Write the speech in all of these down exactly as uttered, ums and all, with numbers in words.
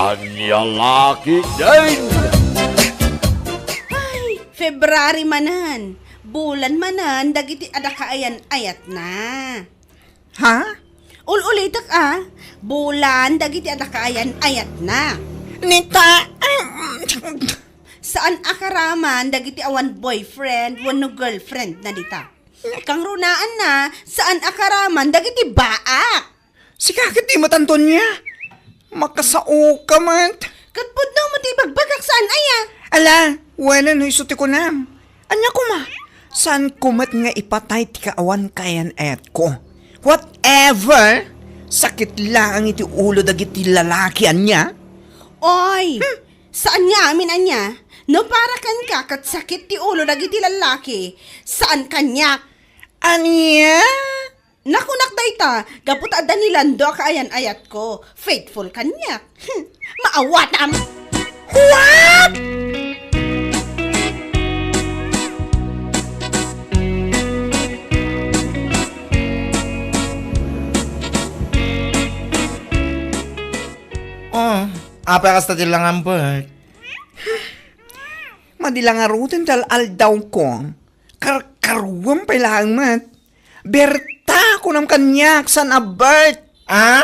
Ania la ketdin? Ay, February manen. Bulan manen dagiti adda kaayan-ayatna. Ha? Ul-ulitek a, bulan dagiti adda kaayan-ayatna. Nita, saan a karaman dagiti awan boyfriend wenno girlfriend na dita. Kangrunaanna, saan a karaman dagiti baak. Sika ket di met, Antonia. Makasaoka met. Ket pudno met ti ibagbagak saan aya? Ala, wenno no isu ti kunam. Ania koma? Saanko met nga ipatay ti kaawan kaayan-ayatko. Whatever! Sakit laeng iti ulo dagiti lalaki, ania? Oy, hmm. Saan nga amin ania? No para kenka ket sakit ti ulo dagiti lalaki, saan kaniak. Ania? Nakunak dayta, gapu ta adda ni Lando a kaayan-ayatko. Faithful kaniak. Hmm, maawatam! What? Oh, apay kasta ti langam, Bert? Madi la ngaruden ti al-aldawko. Karkaruam pay laeng met. Berta, kunam kaniak, saan a Bert? Ah?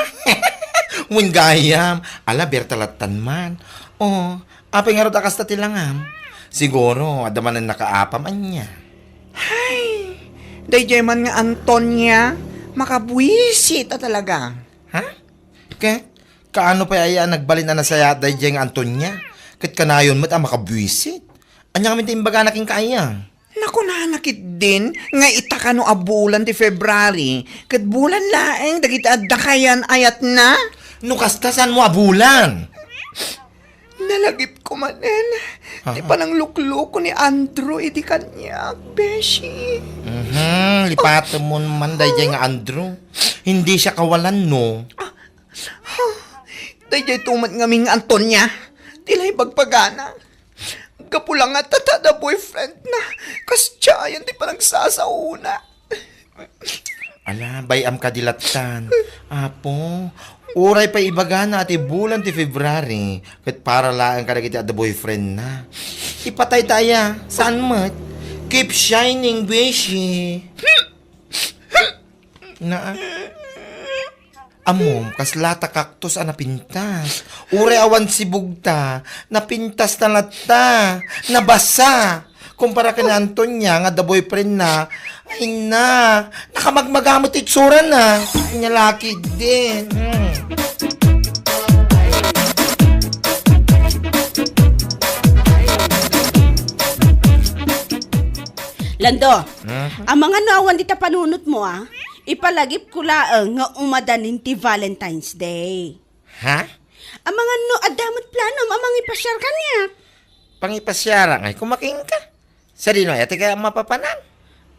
Wen gayam. Ala, Berta lattan man. Oh, apay ngarud a kasta ti langam? Siguro, adda manen nakaapam, ania? Hay, daydiay man nga Antonia, makabuisit a talaga. Ha? Ket, kaano pay aya a nagbalin a nasayaat daydiay nga Antonia? Ket kanayon met a makabuisit. Ania ngamin ti imbagana kenka aya? Nakunana ketdin nga ita kano a bulan ti February, ket bulan laeng dagiti adda kaayan-ayatna. No kasta, saanmo a bulan? Nalagipko manen ti Ah. pananglukloko ni Andrew idi kaniak, beshi. Mhm, lipatemon man daydiay nga Andrew. Hindi siya kawalan, no? Ah, daydiay to met ngamin nga Antonia, ti la ibagbagana. Gapu la nga ta adda boyfriend na, kasdiayan ti panagsasaona. Ala, bay-am kadi lattan. Apo, uray pay ibagana a ti bulan ti February, ket para laeng kadagiti adda boyfriend na. Ipatay ta aya, saan met? Keep shining, beshi. Naa. Ammom, kasla ta kaktus a napintas. Uray awan sibugta, napintas na latta. Nabasa. Kumpara ken ni Antonia nga adda boyfriend na. Ay na, nakamagmaga met ti itsurana. Ania la ketdin. Hmm. Lando, Hmm? Amangan no awan dita panunotmo, a? Ipalagipko laeng nga umadanin ti Valentine's Day. Ha? Amangan no adda met planom a mangipasiar kaniak. Pangipasiara ngay koma kenka? Sadino aya ti kayat a mapapanan?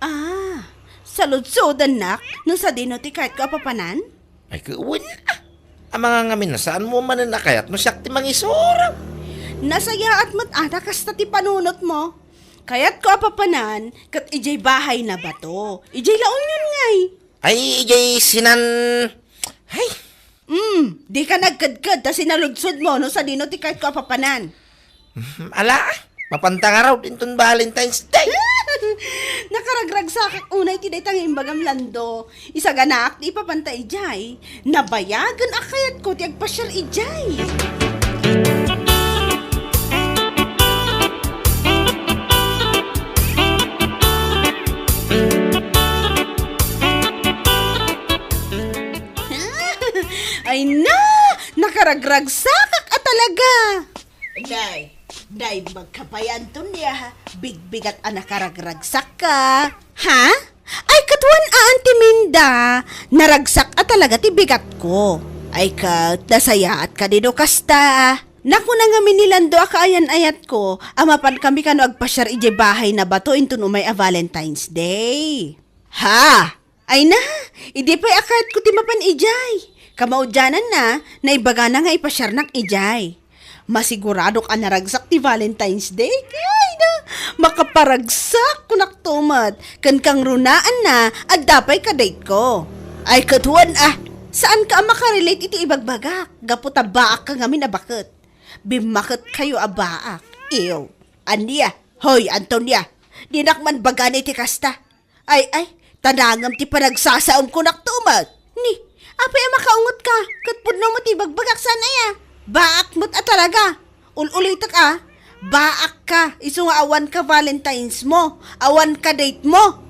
Ah, saludsodannak no sadino ti kayatko a papanan? Ay, ket wen, a. Amangan ngamin no saanmo manen a kayat no siak ti mangisuro. Nasayaat met a ta kasta ti panunotmo. Kayatko a papanan ket idiay bahay na bato. Idiay La Union ngay. Ay, idiay sinan-, ay. Hmm, dika nagkedked ta sinaludsodmo no sadino ti kayatko a papanan. Hmm, ala, mapanta ngarud inton Valentine's Day. Nakaragragsakak unay ti dayta nga imbagam, Lando. Isaganaak ti ipapanta idiay. Nabayagen a kayatko ti agpasiar idiay. Ay na! Nakaragragsakak a talaga! Day, day, magkapayan to niya, ha? Bigbigat a nakaragragsak ka. Ha? Ay, katuan a, Auntie Minda, naragsak a talaga ti bigat ko. Ay, ket, nasayaat ka di no kasta. Nakuna ngamin ni Lando a kaayan-ayat ko, a mapan kami kano agpasiar idiay bahay na bato inton umay a Valentine's Day. Ha? Ay na, idi pay a kayatko ti mapan idiay. Kamaudiananna, naibagana nga ipasiarnak idiay. Masiguradok a naragsak ti Valentine's Day. Ay na, makaparagsak, kunak to met. Ken kangrunaanna, adda pay ka-date ko. Ay, ket wen, a, saanka a makarelate iti ibagbagak. Gapu ta baak ka ngamin a baket. Bimmaketkayo a baak. Ew. Ania? Hoy, Antonia. Dinak man bagana iti kasta. Ay, ay, tanangem ti panagsasaom kunak tumet. Ni, apay a makaungot ka? Ket pudno met ti ibagbagak saan aya? Baak met a talaga. Ul-ulitek a. Baak ka. Isu nga awan ka Valentines mo. Awan ka date mo.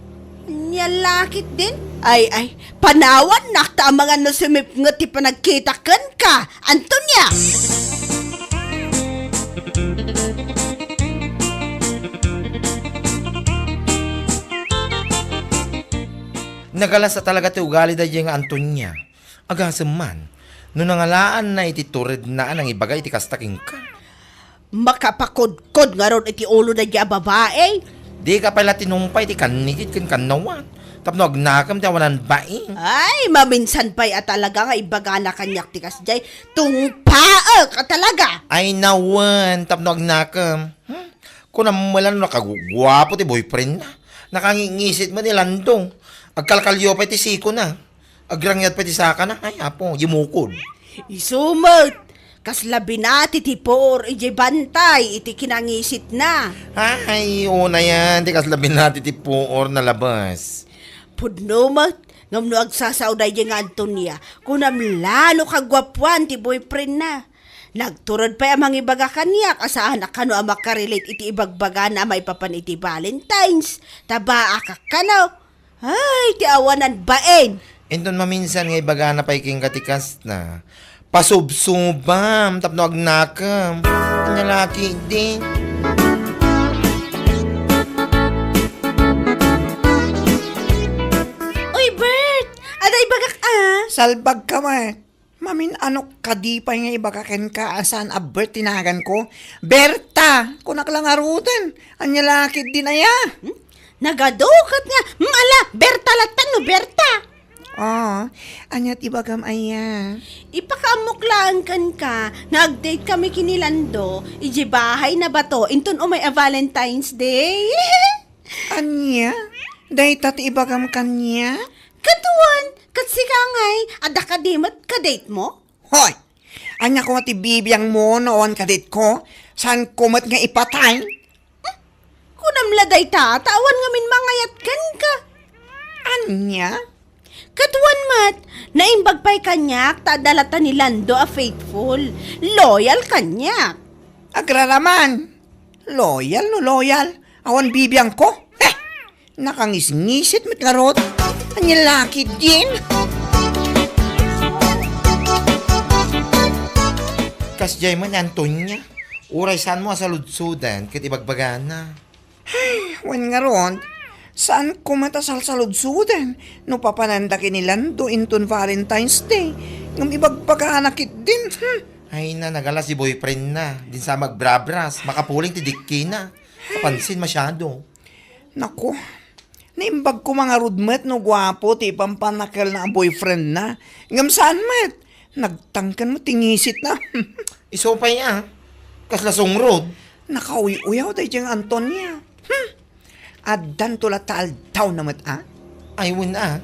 Nya lakit din? Ay, ay, panawannak ta amangan no sumipnget ti panagkita kenka, Antonia! Nagalas a talaga ti ugali daydiay nga Antonia. Agasem man, no nangalaanna iti turedna a nangibaga iti kasta kenka. Makapakodkod ngarud iti ulo daydiay a babai. Dika pay la tinungpay ti kannigit ken kannawat. Tapno agnakem ti awanan bain. Ay, maminsan pay a talaga nga ibagana kaniak ti kasdiay. Tungpaek a talaga. Ay, nawen, tapno agnakem. Hmm? Kunam met la no nakaguguapo ti boyfriendna. Nakangingisit met ni Lando. Agkalkalio pay ti sikona. Agrangyat pay ti sakana. Ay, apo, yumukod. Isu met, kasla binati ti puor idiay bantay iti kinangisitna. Ay, unayan, ti kasla binati ti puor nalabas. Pudno met, ngem no agsasao daydiay nga Antonia, kunam la no kaguapuan ti boyfriendna. Nagtured pay a mangibaga kaniak a saan a kano a makarelate iti ibagbagana a maipapan iti Valentine's. Ta baakak kano. Ay, ti awanan bain! Inton maminsan nga ibagana pay kenka ti kasta, pasubsubam tapno agnakem. Anya laki di. Uy, Bert! Ada ibagak a? Salbag ka met. Mamin-anok kadi pay nga ibaga kenka a saan a Bert ti naganko? Berta! Kunak la ngaruden. Anya la ketdin aya? Hmm? Nagadu ket nga, hmm, ala, Berta latta no Berta. Ah, anya ti ibagam aya? Ipakaammok laeng kenka nga ag-date kami ken ni Lando idiay bahay na bato inton umay a Valentine's Day. Ania? Dayta ti ibagam kaniak? Ket wen, ket sika ngay, adda kadi met ka-date mo? Hoy! Ania koma ti bibiangmo no awan ka-date ko? Saanko met nga ipatay? Kunam la dayta, ta awan ngamin mangayat kenka. Ania? Ket wen met, naimbag pay kaniak ta adda latta ni Lando a faithful, loyal kaniak. Agraraman. Loyal no loyal. Awan bibiangko. Heh! Nakangisngisit met ngarud. Ania la ketdin? Kasdiay man, Antonia. Uray saanmo a saludsoden ket ibagbagana. Ay, wen ngarud, saanko met a salsaludsoden no papananda ken ni Lando inton Valentine's Day. Ngem ibagbagana ketdin. Hmm. Ay na, nagalas ti boyfriendna. Din sa magbrabras, makapuling ti dikkina. Kapansin masyado. Naku, naimbag ko mangarud met no guapo ti ipampannakelna a boyfriendna. Ngem saan met, nagtangken met ti ngisitna. Isu pay a, kasla sungrod. Nakauy-uyaw daydiay nga Antonia. Hmm. Addanto latta aldawna met a? Ay, wen a.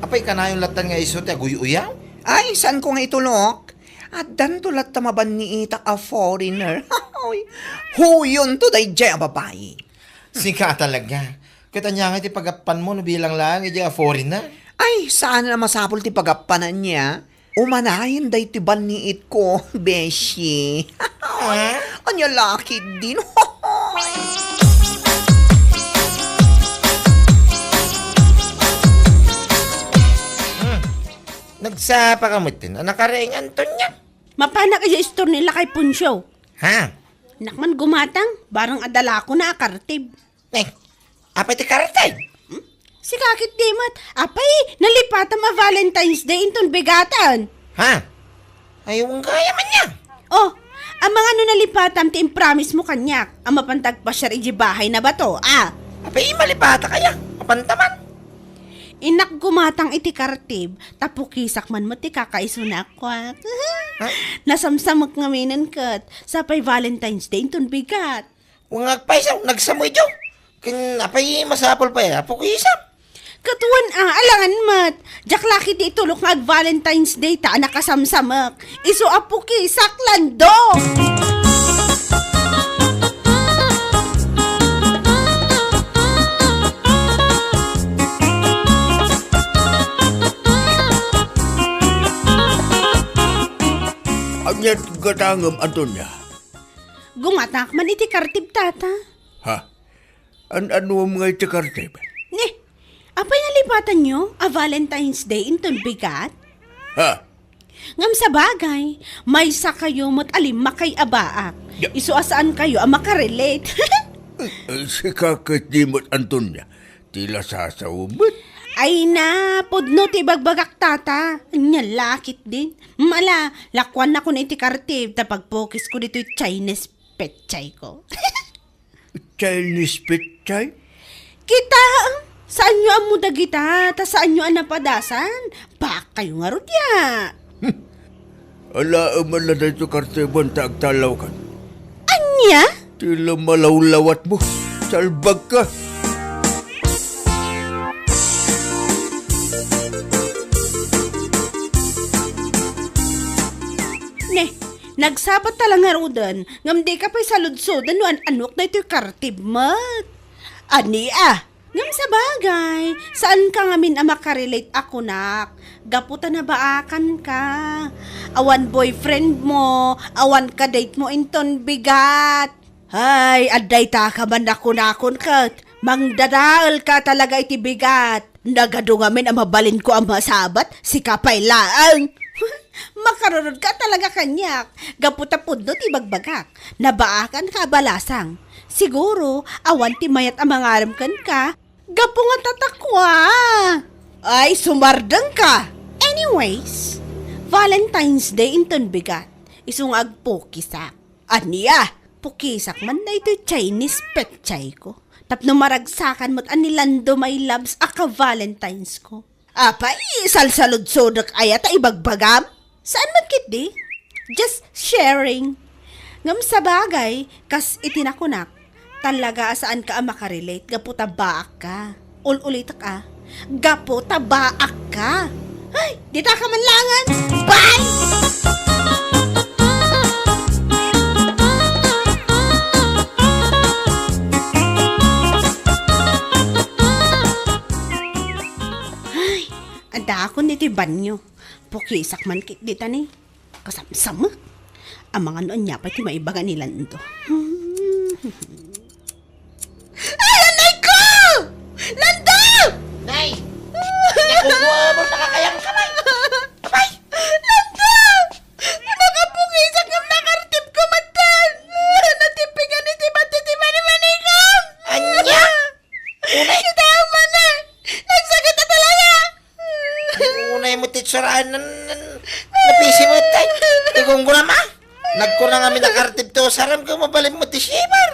Apay kanayon latta nga isu ti aguy-uyaw? Ay, saanko nga itulok? Addanto latta mabanniitak a foreigner. Hoy, huyonto daydiay a babai. Sika talaga. Ket ania ngay ti pagappanmo no bilang laeng idiay a foreigner? Ay, saan a masapul ti pagappan ania? Umanayen daytoy banniitko, beshi. Ah? Ania la ketdin? Hmm. Nagsapa ka met, a nakareng, Antonia. Mapanak idiay istor ni Lakay Poncio. Ha? Nak man gumatang, barang adda lakona a kartib. Eh, apay ti kartib? Hmm? Sika ketdi met, apay, nalipatam a Valentine's Day inton bigatan. Ha? Ay, wen gayam ania. Oh, amangan no nalipatam ti impromise mo kaniak, a mapanta agpasiar idiay bahay na bato, ah. Apay, malipatak aya, mapanta man. Innak gumatang iti kartib, ta pukisak man met ti kakaisuna a kuak. Ha? Nasamsamek ngaminen ket, sapay Valentine's Day inton bigat. Wen agpayso, nagsamuyo. Ken apay masapul pay a pukisak? Ket wen a, alangan met. Diak la ketdi itulok nga ag-Valentine's Day ta a nakasamsamek. Isu a pukisak, Lando! Ania ti gatangem, Antonia? Gumatak man iti kartib, Tata. Ha? An-anuem nga iti kartib? Ni, apay nalipatanyo a Valentine's Day inton bigat? Ha? Ngem sabagay, maysa kayo met a limmakay a baak. Ya. Isu a saan kayo a makarelate. Eh, sika ket di met, Antonia. Ti la sasaw met. Ay na, pudno ti ibagbagak, Tata. Ania la ketdin. Mala, lakuannakon iti kartib ta pagpukisko ditoy Chinese pechay ko. Chinese pechay? Kita, saanyo ammo dagita, ta saanyo a napadasan. Baak kayo ngarud ya. Hmm. Alaem man la daytoy kartibem ta agtalawkan. Ania? Ti la malawlawatmo. Salbagka. Ne, nagsabat ta la ngaruden, ngem dika pay saludsoden no an-anok daytoy kartib met. Ania? Ngem sabagay, saanka ngamin a makarelate a kunak, gapu ta nabaakanka. Awan boyfriend mo, awan kadate mo inton bigat. Ay, adda ita ka man a kunakon ket, mangdadaelka talaga iti bigat. Nagadu ngamin a mabalinko a masabat, sika pay laeng. Makarurodka talaga kaniak, gapu ta pudno ti ibagbagak. Nabaakanka a balasang. Siguro, awan ti mayat a mangarem kenka, gapu nga tatakwa. Ay, sumardengka! Anyways, Valentine's Day inton bigat. Isu nga agpukisak. Ania? Pukisak man daytoy Chinese pechay ko. Tapno maragsakan met a ni Lando my loves a ka-Valentine's ko. Apay, salsaludsodek aya ta ibagbagam? Saan met ketdi? Just sharing. Ngem sabagay, kas iti nakunak, talaga a saanka a makarelate gapu ta baakka. Ul-ulitek a, gapu ta baakka. Ay, dita ka man langen. Bye! Ay, adakon iti banyo. Pukisak man ketdi ta ni. Kasamsamek. Amangan no ania pay ti maibaga ni Lando. Ay, anay ko! Lando! Nay! Nakuha mo, nakakayang ka, Nay! Abay! Lando! Nakapukisak ngem nakartib ko met. Natipingan iti bati ti manimanikam! Ania? Unay. Kita man na. Nagsakit na talaga. Unay mo ti tsurahan nan, nan, napisi mo, tay. Ti gunggunam, ah. Nagkuna nga mi nakartib to, saram ka mabalin mo ti shimmer.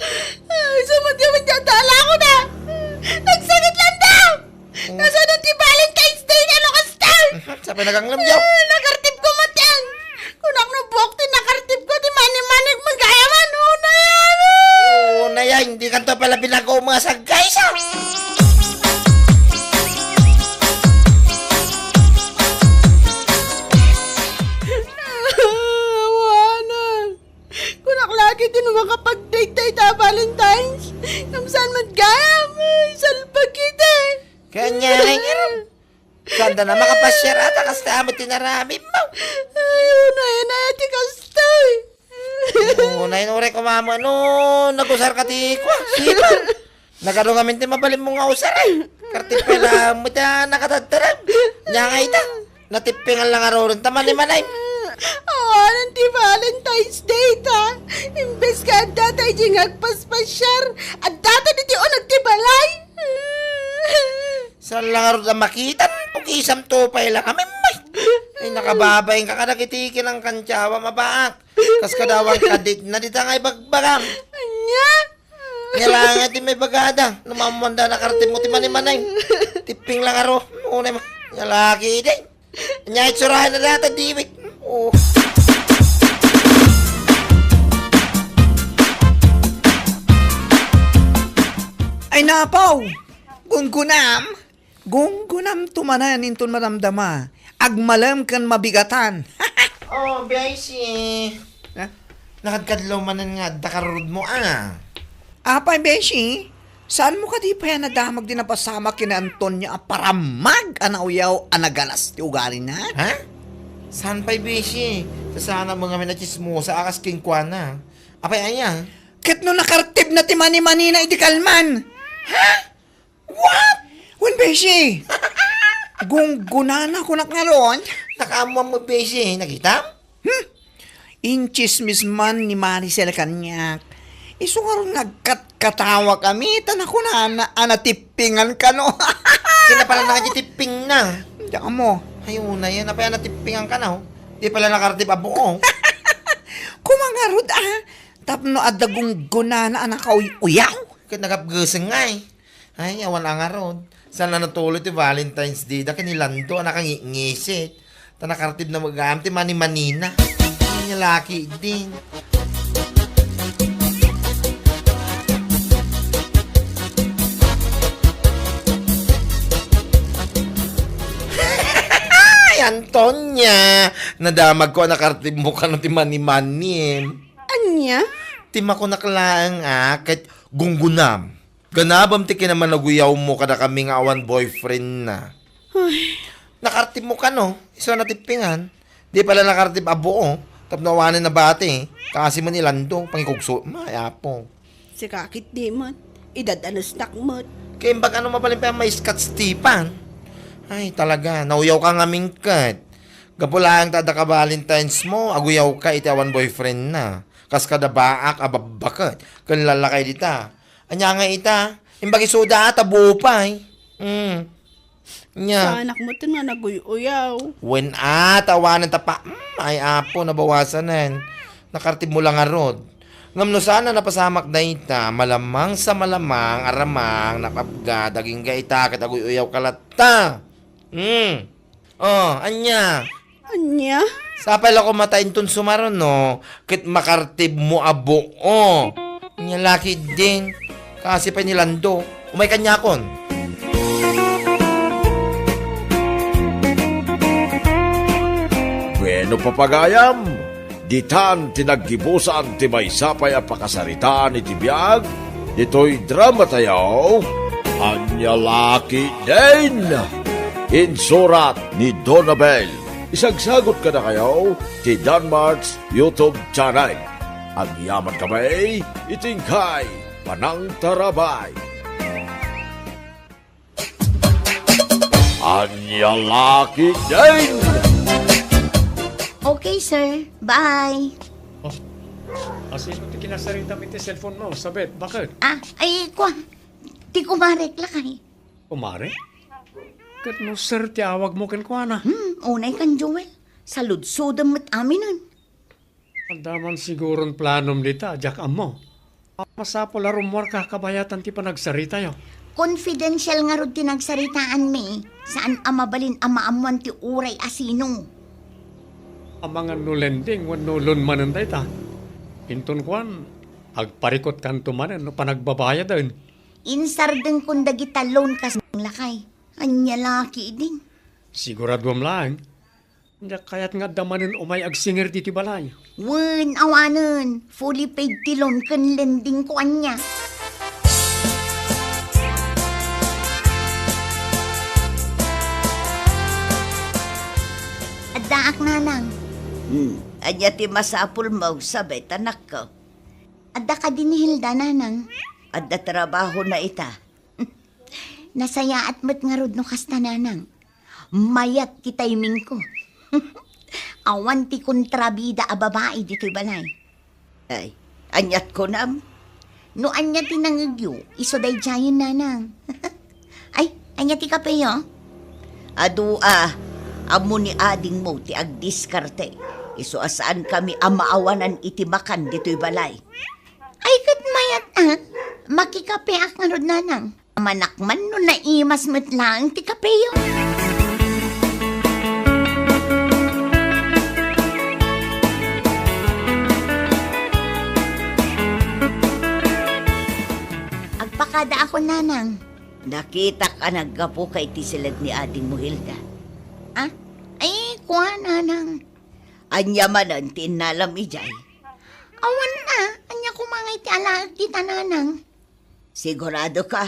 Ay, sumot ka man dyan, tala ko na. Nagsakit lang daw. Nasaan ang ti Valentine's Day nga, Lucas, tay? Sa pinaganglam, yaw. Ah, nakartib ko, Matiang. Kunak no buok ti nakartib ko, ti mani-manik, magayam, ano na yan? Oo na yan, hindi kanto pala binago mga sagkay, sa. Awanan. Kunak lagi ti no makapag-date tayo ta Valentine's. Kamsaan man gayam, ay, salbag kita. Kanya na yun. Sanda na makapasyar ata, kasta amat tinaramim mo. Ay, unay na ti kastoy. Oo, nainuray ko, mama, no, nagusar ka ti, kwa, sipa. Nagaro ngamin ti mabalin mo nga usar, eh. Kartip pala mo ta nakatagtarag. Nya nga ita, natipingan lang aroron, ta manimanay. Awanan ti Valentine's Day, ta. Imbes ka adda tayo di nga agpaspasyar, adda ta di ti unag ti balay. Saan lang arud a makitan, pukisam to pay lang, amay, may. Ay, nakababain ka kadagiti kinangkantyawa, mabaak. Kas kadawan kadit na dita nga ibagbagam. Anya? Nya lang nga ti may bagada, no mamuanda na kartip mo ti manimanay. Tipping lang aro, unay mo. Nya lagi, day. Nya itsurahan na data, diwit. Oh. Ay, napaw! Gunggunam? Gunggunam tumanan inton madamdama. Agmalem ken mabigatan. Oh, Beshi. Ha? Nakadkadlaw manen nga adda karurod mo, ah. Apay, Beshi? Saan mo kadi pay a nadamag ti napasamak ken ni Antonio a paramag a nauyaw a nagalas ti ugalina? Ha? Saan pay, beshi? Sasana mo ngamin a tsismosa a kas kenkuana. Apay aya? Ket no nakartibna ti manimanina idi kalman. Ha? What? Wen, beshi. Gunggunana kunak ngarud. Nakaammoam met, beshi. Nakitam? Hmm? Intsismis man ni Maricel kaniak. Isu ngarud nga agkatkatawakami, ta nakunana a natippingan kano. Sino pala na ti tippingna? Diak ammo. Ay, una yan. Apay a natippingan kano? Di pala nakartib a buo. Koma ngarud, ah. Tapno adda gunggunana a nakauy-uyaw. Ket nagapgesen ngay. Ay, awan a ngarud. Saan a natuloy ti Valentine's Day da ken ni Lando a nakangitngisit. Ta nakartibna met gayam ti manimanina. Ania la ketdin. Ay, Antonia! Nadamagko a nakartibmo kano ti manimanim. Ania? Ti makunak laeng a ket gunggunam. Ganabem ti kinamanaguyawmo kadakami nga awan boyfriendna. Ay. Nakartibmo kano, isu a natippingan. Di pala nakartib a buo, tapno awanen nabati. Kaasi man ni Lando, pangikugso, ay apo. Sika ket di met, idadanesnak met. Kaimbag ano mabalin pay a maiskat Stefan. Ay, talaga, nauyawka ngamin ket. Gapu laeng ta adda ka Valentine's mo, aguyawka iti awan boyfriendna. Kas kada baak a babbaket, ken lallakay dita. Ania nga ita? Imbag isuda a ta buo pay. Mm. Nya. Saanak met nga naguy-uyaw. Wen a, ta awanen ta pa, mm, ay apo, nabawasanen. Nakartibmo la ngarud. Ngem no saan a napasamak dayta, malamang sa malamang, aramang, nakapga, dagingga ita, ket aguy-uyawka latta. Mm. Oh, ania? Ania? Sapay la koma ta inton sumaruno, ket makartibmo a buo. Ania la ketdin? Kaasi pay ni Lando. Umay kaniakon. Bueno, papagayam, ditan ti naggibusan ti maysa pay a pakasaritaan iti biag ditoy drama tayo, Ania la ketdin? Insurat ni Donabel. Isagsagot kadakayo ti Danmart's YouTube channel. Agyaman kami iti inkay panangtarabay. Ania la ketdin? Okay, sir. Bye. Oh. Asino ti kinasaritam iti cellphone mo, Sabet? Bakit? Ah, ay, kua. Ti kumarek lakay. Kumare? Ket no sir ti awagmo kenkuana? Hmm, unay kan Joel. Saludsodem met aminen. Adda man siguron planom dita, diak ammo. Masapul a rummuarka kabayatan ti panagsaritayo. Confidential ngarud ti nagsaritaanmi. Saan a mabalin a maammuan ti uray a sino. Amangan no lending wenno loan manen dayta. Inton kuan, agparikutkanto manen no panagbabayaden. Insardengkon dagita loan kas lakay. Ania la ketdin? Siguraduam laeng. Diak kayat nga adda manen umay agsingir ditoy balay. Wen, awanen. Fully paid ti loan ken lending ko ania. Addaak, nanang. Hmm. Ania ti masapulmo, Sabet, anakko? Adda kadi ni Hilda, nanang. Adda trabahona ita. Nasayaat met ngarud no kasta, nanang. Mayat ti timingko. Awan ti kontrabida a babai ditoy balay. Ay, aniat kunam? No ania ti nangegyo, isu daydiayen, nanang. Ay, ania ti kapeyo? Adu a, ammo ni adingmo ti agdiskarte. Isu a saankami a maawanan iti makan ditoy balay. Ay, ket mayat a. Makikapeak ngarud, nanang. Amannak man no naimas met laeng ti kapeyo. Agpakadaakon, nanang. Nakitak a naggapuka iti siled ni adingmo, Hilda. Ah? Ay, kua, nanang. Ania manen ti innalam idiay? Awan a, ania koma ngay ti alaek dita, nanang? Sigurado ka?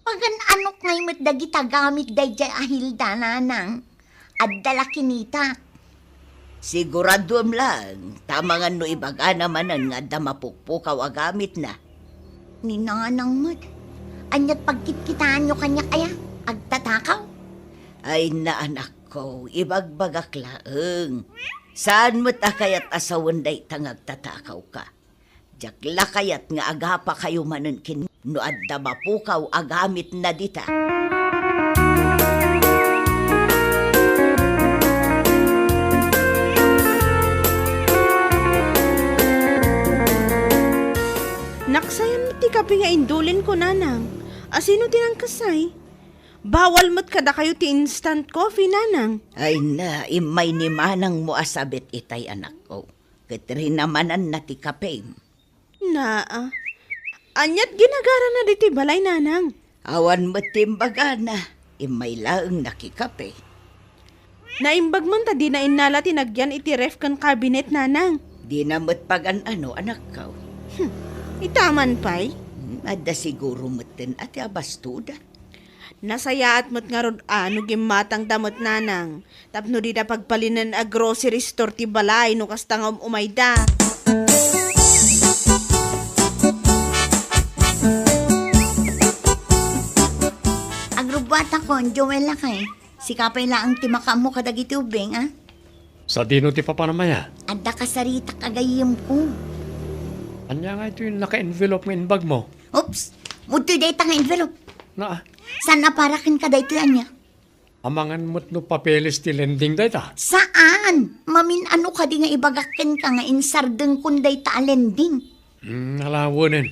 Pagan-anok ngay met dagita gamit daydiay a Hilda, nanang. Adda la kinitak. Siguraduem laeng, ta amangan no ibagana manen nga adda mapukpukaw a gamitna. Ni Nanang met. Ania't pagkitkitaanyo kaniak aya? Agtatakaw? Ay na, anakko, ibagbagak laeng. Saan met a kayat a sawen dayta nga agtatakawka? Diak la kayat nga agapakayo manen ken no adda mapukaw a gamitna dita. Naksayan met ti kape nga indulinko, Nanang. Asino ti nangkasay? Bawal met kadakayo ti instant coffee, Nanang. Ay na, immay ni manangmo a sabit itay, anakko. Ket rinamananna ti kapem. Naa. Ania't ginagarana ditoy balay, Nanang? Awan met ti imbagana. Immay laeng nakikape. Naimbag man ta dina innala ti nagyan iti ref ken cabinet, Nanang. Dina met pagan-ano, anakko. Hmm. Ita man pay? Hmm, adda siguro metten a ti abastoda. Nasayaat met ngarud a no gimmatangda met, Nanang, tapno dida pagbalinen a grocery store ti balay no kasta nga um-umayda. Agrubbuatakon, Joel, lakay. Sika pay laeng ti makaammo kadagiti ubbing, a? Sadino ti papanam aya? Adda kasaritak a gayyemko. Ania nga itoy naka-envelope nga imbagmo? Oops! Udtoy dayta nga envelope. Naa. Saan a para kenka daytoy, ania? Amangan met no papeles ti lending dayta? Saan? Mamin-ano kadi nga ibagak kenka nga insardengkon dayta a lending? Hmm, ala, wenen.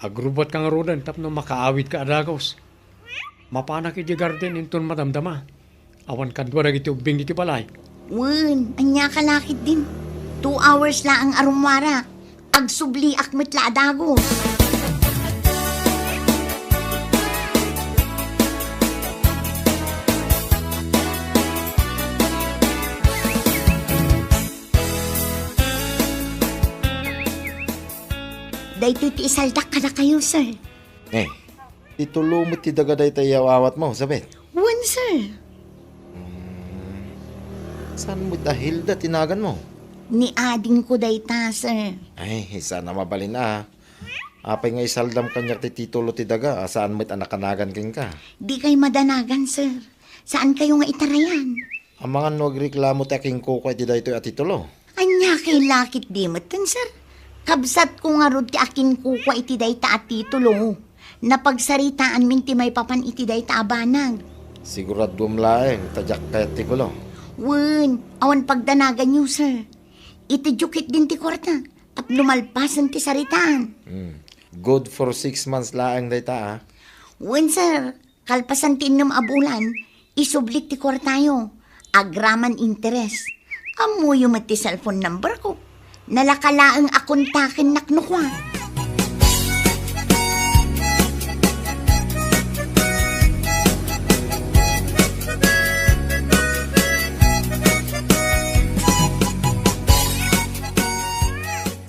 Agrubbuatka ngaruden tapno makaawidka a dagus. Mapanak idiay garden inton madamdama. Awan kadua dagiti ubbing ditoy balay. Wen, aniaka la ketdin? Two hours laeng a rummuarak. Agsubliak met la a dagus. Daytoy ti isaldak kadakayo, sir. Eh, ti tulo met ti daga dayta iyaw-awatmo, Sabet? Wen, sir. Hmm, saan met a Hilda ti naganmo? Ni adingko dayta, sir. Ay, saan a mabalin a. Apay nga isaldam kaniak ti titulo ti daga a saan met a nakanagan kenka? Dikay madanagan, sir. Saankayo nga itarayan. Amangan no agreklamo ti akinkukua iti daytoy a titulo? Ania kay lakit di metten, sir? Kabsatko ngarud ti akinkukua iti dayta a titulo. Napagsaritaanmin ti maipapan iti dayta a banag. Siguraduem laeng ta diak kayat ti gulo. Wen, awan pagdanaganyo, sir. Itedyo ketdin ti kuarta tapno malpasen ti saritaan. Hmm. Good for six months laeng dayta, a. Wen, sir. Kalpasan ti innem a bulan, isublik ti kuartayo. Agraman interes. Ammoyo met ti cellphone number ko. Nalaka laeng a kontakennak no kua.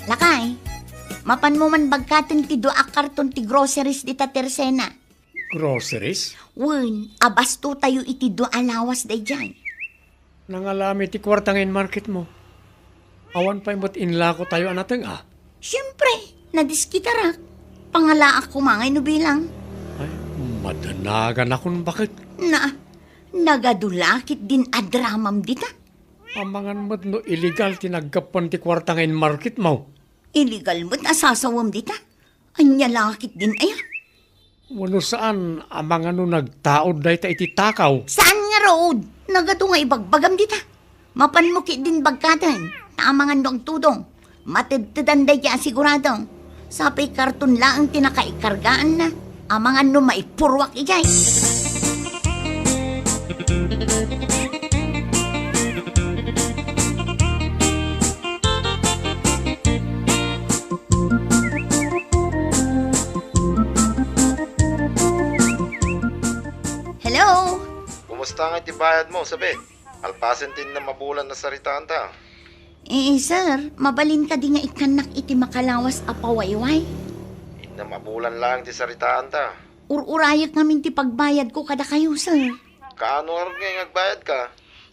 Lakay, mapanmo man bagkaten ti dua a karton ti groceries dita Tersena. Groceries? Wen, abastotayo iti dua a lawas daydiay. Nangalami ti kuarta nga inmarketmo. Awan pay met inlakotayo a nateng-a. Siempre, nadiskitarak. Pangalaak koma ngay no bilang. Ay, madanaganakon baket. Na, nagadu la ketdin a dramam dita. Amangan met no illegal ti naggapuan ti kuarta nga inmarketmo. Illegal met a sasawem dita. Ania la ketdin aya? Wenno saan, amangan no nagtaud dayta iti takaw? Saan ngarud? Nagadu nga ibagbagam dita. Mapanmo ketdin bagkaten, ta amangan no agtudong. Matedtedan daydiay a sigurado. Sapay karton laeng ti nakaikargaanna. Amangan no maipurruak idiay. Hello? Kumusta nga iti bayadmo, Sabet? Alpasen ti innem a bulan a saritaanta. Eh, sir, mabalin kadi nga ikkannak iti makalawas a pawayway? Innem a bulan laeng ti saritaanta. Ur-urayek ngamin ti pagbayadko kadakayo, sir. Kaano ngarud nga agbayadka?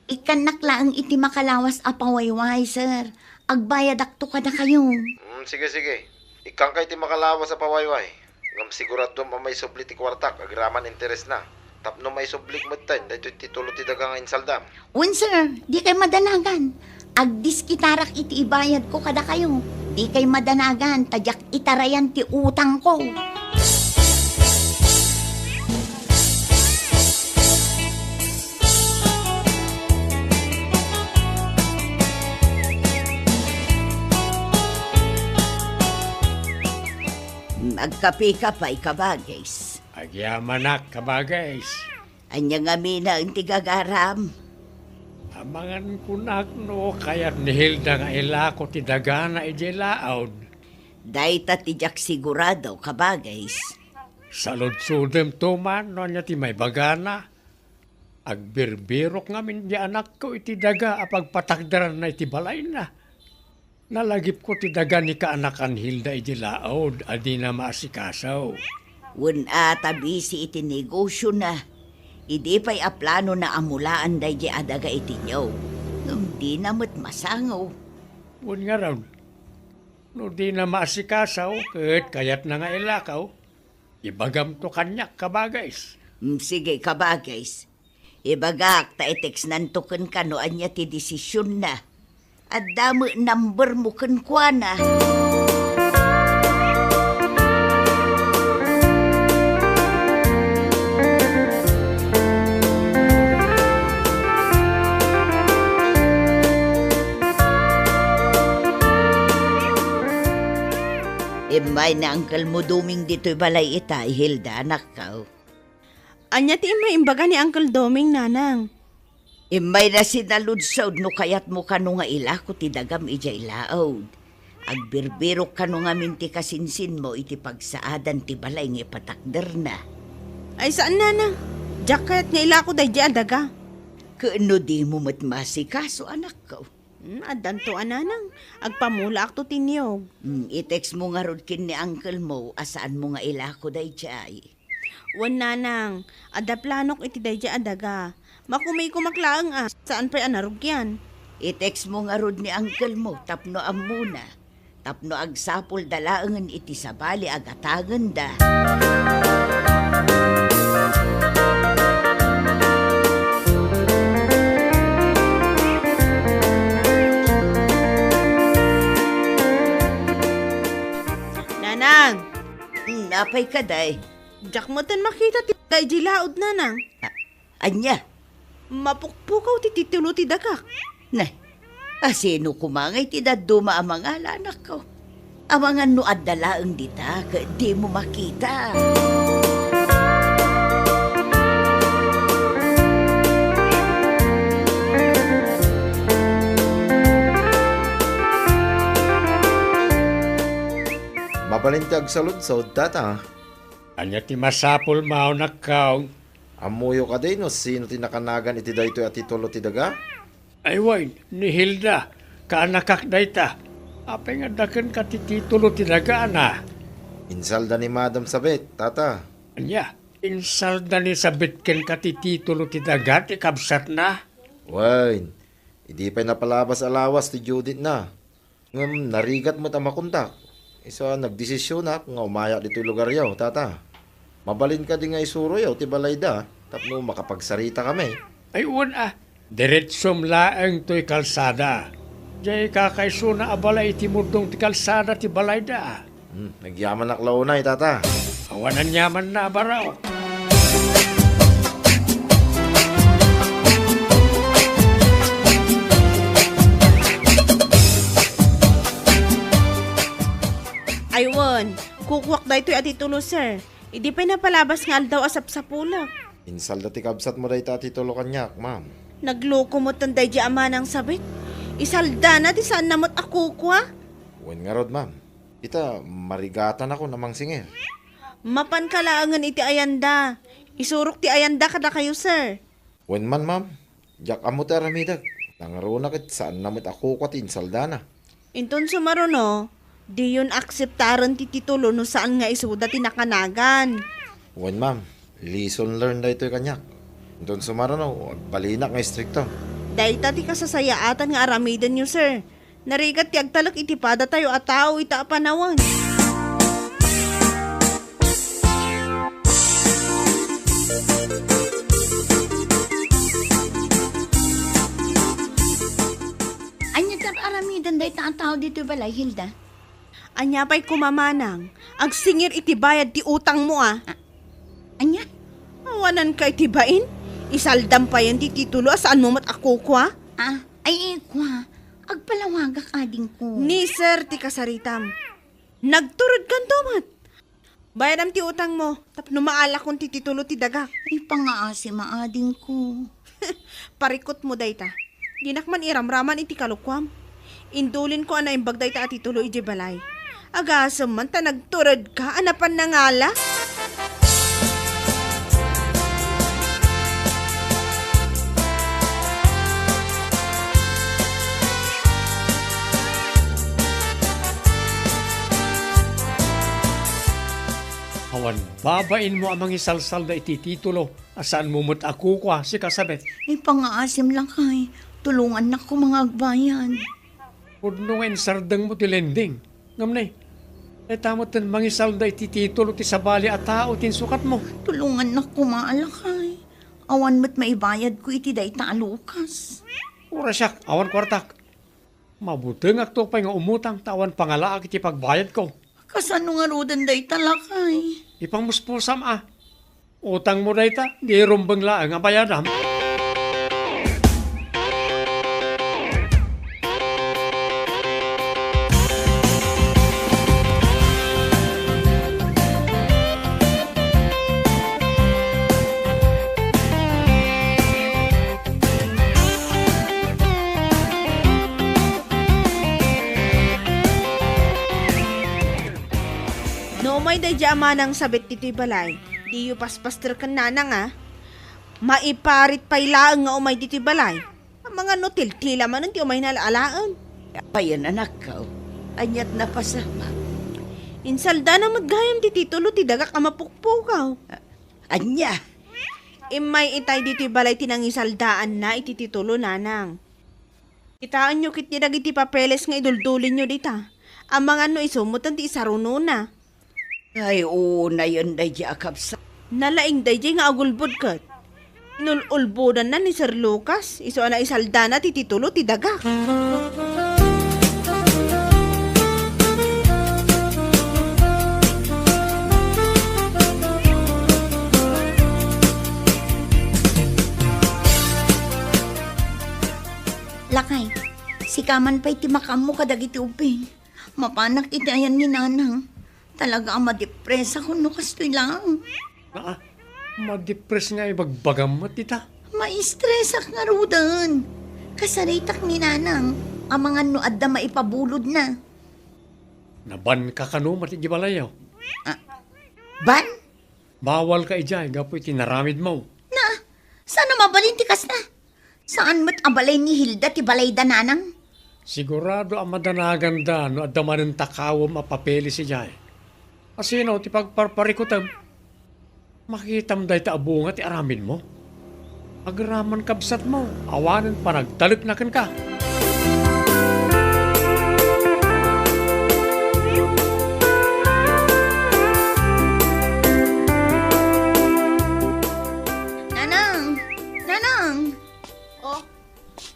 Ikkannak laeng iti makalawas a pawayway, sir. Agbayadakto kadakayo. Hmm, sige, sige. Ikkanka iti makalawas a pawayway. Ngem siguraduem a maisubli ti kuartak agraman interesna. Tapno maisublik metten daytoy titulo ti daga nga insaldam. Wen, sir, dikay madanagan. Agdiskitarak iti ibayadko kadakayo. Dikay madanagan, ta diak itarayan ti utangko. Agkapeka pay, kabagis. Agyamanak, kabagis. Ania ngamin ti gagaram? Amangan kunak no kayat ni Hilda nga ilako ti dagana idiay laud. Dayta ti diak sigurado, kabagis. Saludsodem to man no ania ti maibagana. Agbirbirok ngamin di anakko iti daga a pagpatakderanna iti balayna. Nalagipko ti daga ni kaanakan Hilda idi laud a dina maasikaso. Wen a, ta busy iti negosiona. Idi pay a planona a mulaan daydi a daga iti niyog, ngem dina met masango. Wen ngarud, no dina maasikaso ket kayatna nga ilakaw, ibagamto kaniak, kabagis. Mm, sige, kabagis. Ibagak ta i-textnanto kenka no ania ti desisionna. Adda met numbermo kenkuana. Immay ni Uncle mo Doming ditoy balay ita, Hilda, anakko. Ania ti immay imbaga ni Uncle Doming, nanang? Immayna sinaludsod no kayatmo kano nga ilako ti dagam idiay laud. Agbirbirok kano ngamin ti kasinsinmo iti pagsaadan ti balay nga ipatakderna. Ay, saan, nanang. Diak kayat nga ilako daydi a daga. Ket no dimo met maasikaso, anakko? Hmm, addanto a, nanang. Agpamulaakto ti niyog. Hmm, i-textmo ngarud ken ni uncle mo a saanmo nga ilako daydiay. Wen, nanang, adda planok iti daydiay a daga. Makumikomak laeng a, saan pay a narugian. I-textmo ngarud ni uncle mo tapno ammona. Tapno agsapulda laengen iti sabali a gatangenda. Nanang! Hmm, apay kadi? Diak metten makita ti daydi laud, nanang. A-, ania? Mapukpukaw ti titulo ti dagak. Nay, asino koma ngay ti dadduma a mangala, anakko? Amangan no adda laeng dita ket dimo makita. Mabalin ti agsaludsod, tata. Ania ti masapulmo, anakko? Ammoyo kadi no sino ti nakanagan iti daytoy a titulo ti daga? Ay wen, ni Hilda, kaanakak dayta. Apay nga adda kenka ti titulo ti dagana? Insalda ni Madam Sabet, tata. Ania? Insalda ni Sabet kenka ti titulo ti daga ti kabsatna? Wen, idi pay napalabas a lawas ti due date-na. Ngem narigat met a makontak. Isu a nagdesisionak nga umayak ditoy lugaryo, tata. Mabalin kadi nga isuroyo ti balayda tapno makapagsaritakami? Ay, wen a, diretsom laeng toy kalsada. Diay kakaisuna a balay iti murdong ti kalsada ti balayda. Hmm, nagyamanak la unay, tata. Awan aniamanna a baro. Ay wen, kukuak daytoy a titulo, sir. Idi pay napalabas nga aldaw a sapsapulek. Insalda ti kabsatmo dayta a titulo kaniak, ma'am. Nagloko met daydi a manang Sabet. Isaldana ti saanna met a kukua. Wen ngarud, ma'am. Ita, marigatanakon a mangsingir. Mapanka laengen iti ayanda. Isurok ti ayanda kadakayo, sir. Wen man, ma'am. Diak ammo ti aramidek. Nangruna ket saanna met a kukua ti insaldana. Inton sumaruno, diyon akseptaren ti titulo no saan nga isuda ti nakanagan. Wen, ma'am. Lesson learned daytoy kaniak. Inton sumaruno, agbalinak nga istrikto. Dayta ti kasasayaatan nga aramidenyo, sir. Narigat ti agtalek iti padatayo a tao ita a panawen. Ania ti ar-aramiden dayta a tao ditoy balay, Hilda? Ania pay koma manang, agsingir iti bayad ti utangmo a? A-, ania? Awananka iti bain? Isaldam payen ti titulo a saanmo met a kukua? Ah, ay, kua. Agpalawagak, adingko. Ni sir ti kasaritam. Nagturedkanto met. Bayadam ti utangmo, tapno maalakon ti titulo ti dagak. Ay, pangaasim, adingko. Parikutmo dayta. Dinak man iramraman iti kalokuam. Indulinko a naimbag dayta a titulo idiay balay. Agasem man ta nagturedka a napan nangala. Awan babainmo a mangisalsalda iti titulo a saanmo met a kukua, sika Sabet. Ay, pangaasim, lakay. Tulongannak koma nga agbayad. Pudno nga insardengmo ti lending. Ngem ne, dayta met ten mangisalda iti titulo ti sabali a tao ti insukatmo. Tulongannak koma, lakay. Awan met maibayadko iti dayta a lukas. Uray siak, awan kuartak. Mabutengakto pay nga umutang ta awan pangalaak iti pagbayadko. Kasano ngaruden dayta, lakay? Ipangmuspusam a. Utangmo dayta, di rumbeng laeng a bayadam. No umay daydiay a manang Sabet ditoy balay, diyo paspaster ken nanang a. Maiparit pay laeng nga umay ditoy balay. Amangan no tiltila manen ti umayna alaen. Apayen, anakko? Aniat napasamak? Insaldana met gayam ti titulo ti dagak a mapukpukaw. A-, ania? Immay itay ditoy balay ti nangisaldaanna iti titulo, nanang. Kitaenyo ketdi dagiti papeles nga iduldulinyo dita. Amangan no isu metten ti isarunona. Ay, unayen daydiay a kabsat. Nalaing daydiay nga agulbod ket inul-ulbodanna ni Sir Lucas, isu a naisaldana ti titulo ti dagak. Lakay, sika man pay ti makaammo kadagiti ubbing. Mapanak iti ayan ni Nanang. Talaga a madepresak no kastoy laeng. Aa, madepres nga ibagbagam met dita. Maistresak ngaruden. Kasaritak ni Nanang, amangan no adda maipabulodna. Nabanka kano met iti balayyo? Ah, ban? Bawalka idiay gapu iti naramidmo. Na, saan a mabalin ti kasta? Saan met a balay ni Hilda ti balayda, Nanang? Sigurado a madanaganda no adda manen takawem a papeles idiay. Asino ti pagparparikutem? Makitam dayta a bunga ti aramidmo. Agraman kabsatmo, awanen panagtalekna kenka. Nanang! Nanang! Oh,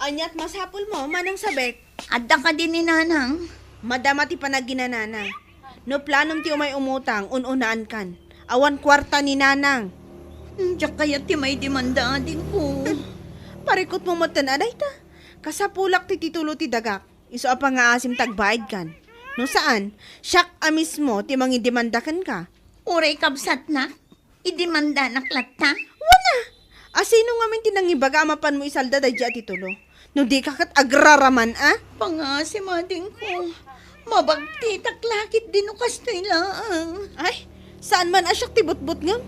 aniat masapulmo, Manang Sabet? Adda kadi ni Nanang? Madama ti panaginanana. No planom ti umay umutang, un-unaankan. Awan kuarta ni Nanang. Hmm, diak kayat ti maidemanda, adingko. Parikutmo metten a dayta. Kasapulak ti titulo ti dagak. Isu a pangaasim ta agbaidkan. No saan, siak a mismo ti mangidemanda kenka. Uray kabsatnak? Idemandanak latta? Wen a! Asino ngamin ti nangibaga a mapanmo isalda daydiay a titulo? No di ka ket agraraman a? Pangaasim, adingko. Mabagtitak la ketdi no kastoy laeng. Ay, saan man a siak ti butbutngem?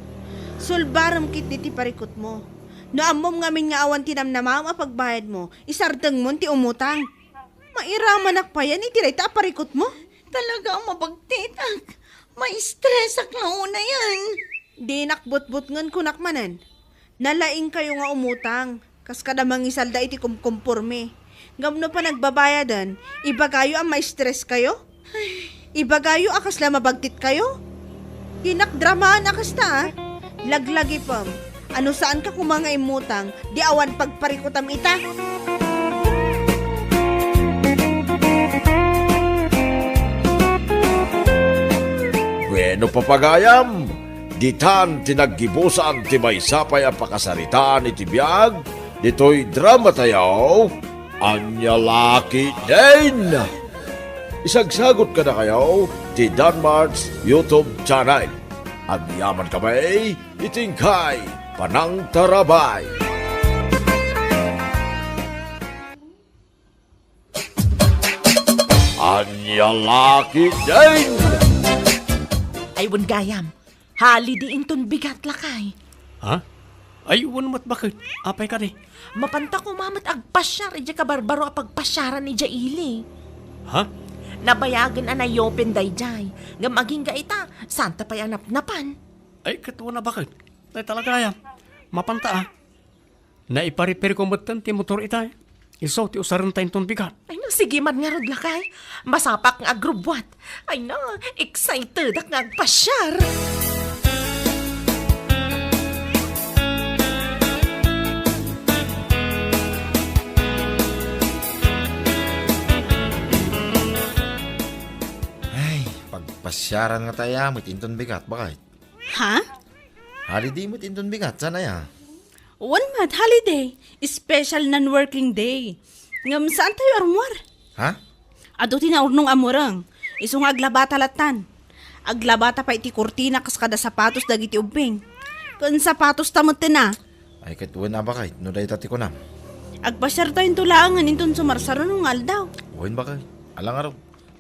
Sulbarem ketdi ti parikutmo. No ammom ngamin nga awan ti namnamaem a pagbayadmo, isardengmon ti umutang. Mairamanak payen iti dayta a parikutmo? Talaga a mabagtitak. Maistresak la unayen. Dinak butbutngen, kunak manen. Nalaingkayo nga umutang. Kas kada mangisalda iti kumkumpormi. Ngem no panagbabayaden, ibagayo a ma-stress kayo? Ibagayo a kasla mabagtit kayo? Dinak dramaan a kasta, a. Laglagipem. Ano saan ka koma nga immutang, di awan pagparikutam ita? Bueno, papagayam, ditan ti naggibusan ti maysa pay a pakasaritaan iti biag ditoy drama tayo, Ania La Ketdin! Isagsagut kadakayo ti Danmart's YouTube channel. Agyaman kami iti inkay panangtarabay. Ania La Ketdin! Ay, wen gayam. Holiday inton bigat, lakay. Ha? Ay, wen met, baket. Apay kadi? Mapanta koma met agpasiar idiay kabarbaro a pagpasiaran idiay ili. Ha? Nabayagen a nayopen daydiay. Ngem agingga ita, santa pay a napnapan. Ay, ket wen a, baket. Ay, talaga, ya. Mapanta, a. Naiparepair ko metten ti motor ita. Isu ti usarenta inton bigat. Ay, no, sige man ngarud, lakay. Masapak nga agrubbuat. Ay, no, excited ak nga agpasiar. Ay, pagpasiaran nga tayo, met inton bigat, baket. Ha? Holiday met inton bigat, saan aya? Wen met, holiday. Special non-working day. Ngem saan tayo armuar? Ha? Adu ti naurnong a mureng. Isu nga aglabata lattan. Aglabata pay ti kurtina kas kada sapatos dagiti ubbing. Ken sapatos ta metten a. Ay, ket wen a, baket, no dayta ti kunam. Agpasiar tayo into laengen inton sumarsaruno nga aldaw. Wen, baket. Ala ngarud,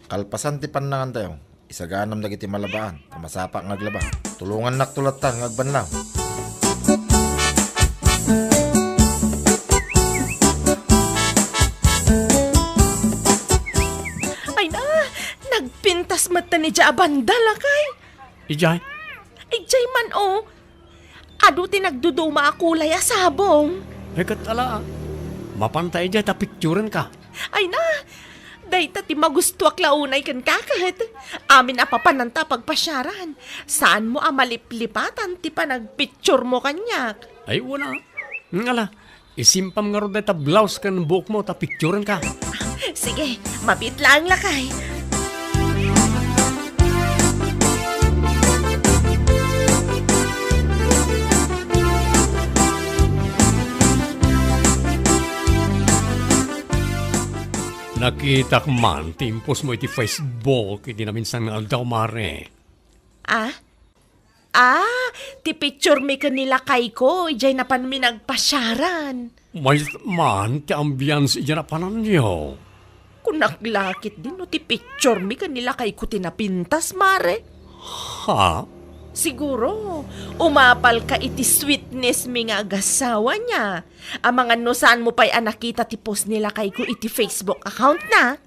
kalpasan ti pannangan tayo. Isaganam dagiti malabaan, ta masapak nga aglaba. Tulongannakto lattan nga agbanlaw. Ay na, nagpintas met ta ni Dia a banda, lakay. Idiay? Idiay man, o. Adu ti nagduduma a kulay a sabong. Ay, ket ala, a. Mapanta idiay ta picturen ka. Ay na, dayta ti magustuak la unay kenka ket. Amin a papananta a pagpasiaran. Saanmo a maliplipatan ti panagpicturemo kaniak. Ay, wen a. Ngala, isimpam ngarud dayta blouse ken buokmo ta picturen ka. Sige, mabiit laeng, lakay. Nakitak man ti impostmo iti Facebook iti naminsan nga aldaw, mare. Ah? Ah, ti picturemi ken ni lakayko, idiay napanmi nagpasiaran. Mayat man ti ambiance idiay napananyo. Kunak la ketdi no ti picturemi ken ni lakayko ti napintas, mare. Ha? Siguro, umapalka iti sweetnessmi nga agasawami. Amangan no saanmo pay a nakita ti post ni lakayko iti Facebook accountna.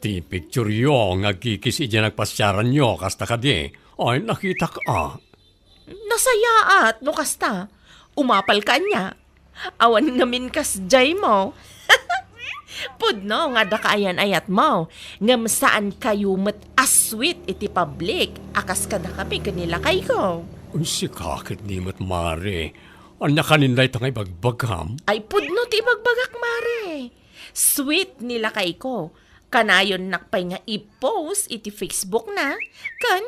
Ti pictureyo nga agkikis idiay nagpasiaranyo, kasta kadi? Ay, nakitak a. Nasayaat no kasta. Umapalka ania? Awan ngamin kasdiaymo. Pudno nga adda kaayan-ayatmo, ngem saankayo met a sweet iti public a kas kadakami ken ni lakayko. Sika ketdi met, mare. Ania kanin dayta nga ibagbagam? Ay, pudno ti ibagbagak, mare. Sweet ni lakayko. Kanayonnak pay nga i-post iti Facebookna, ken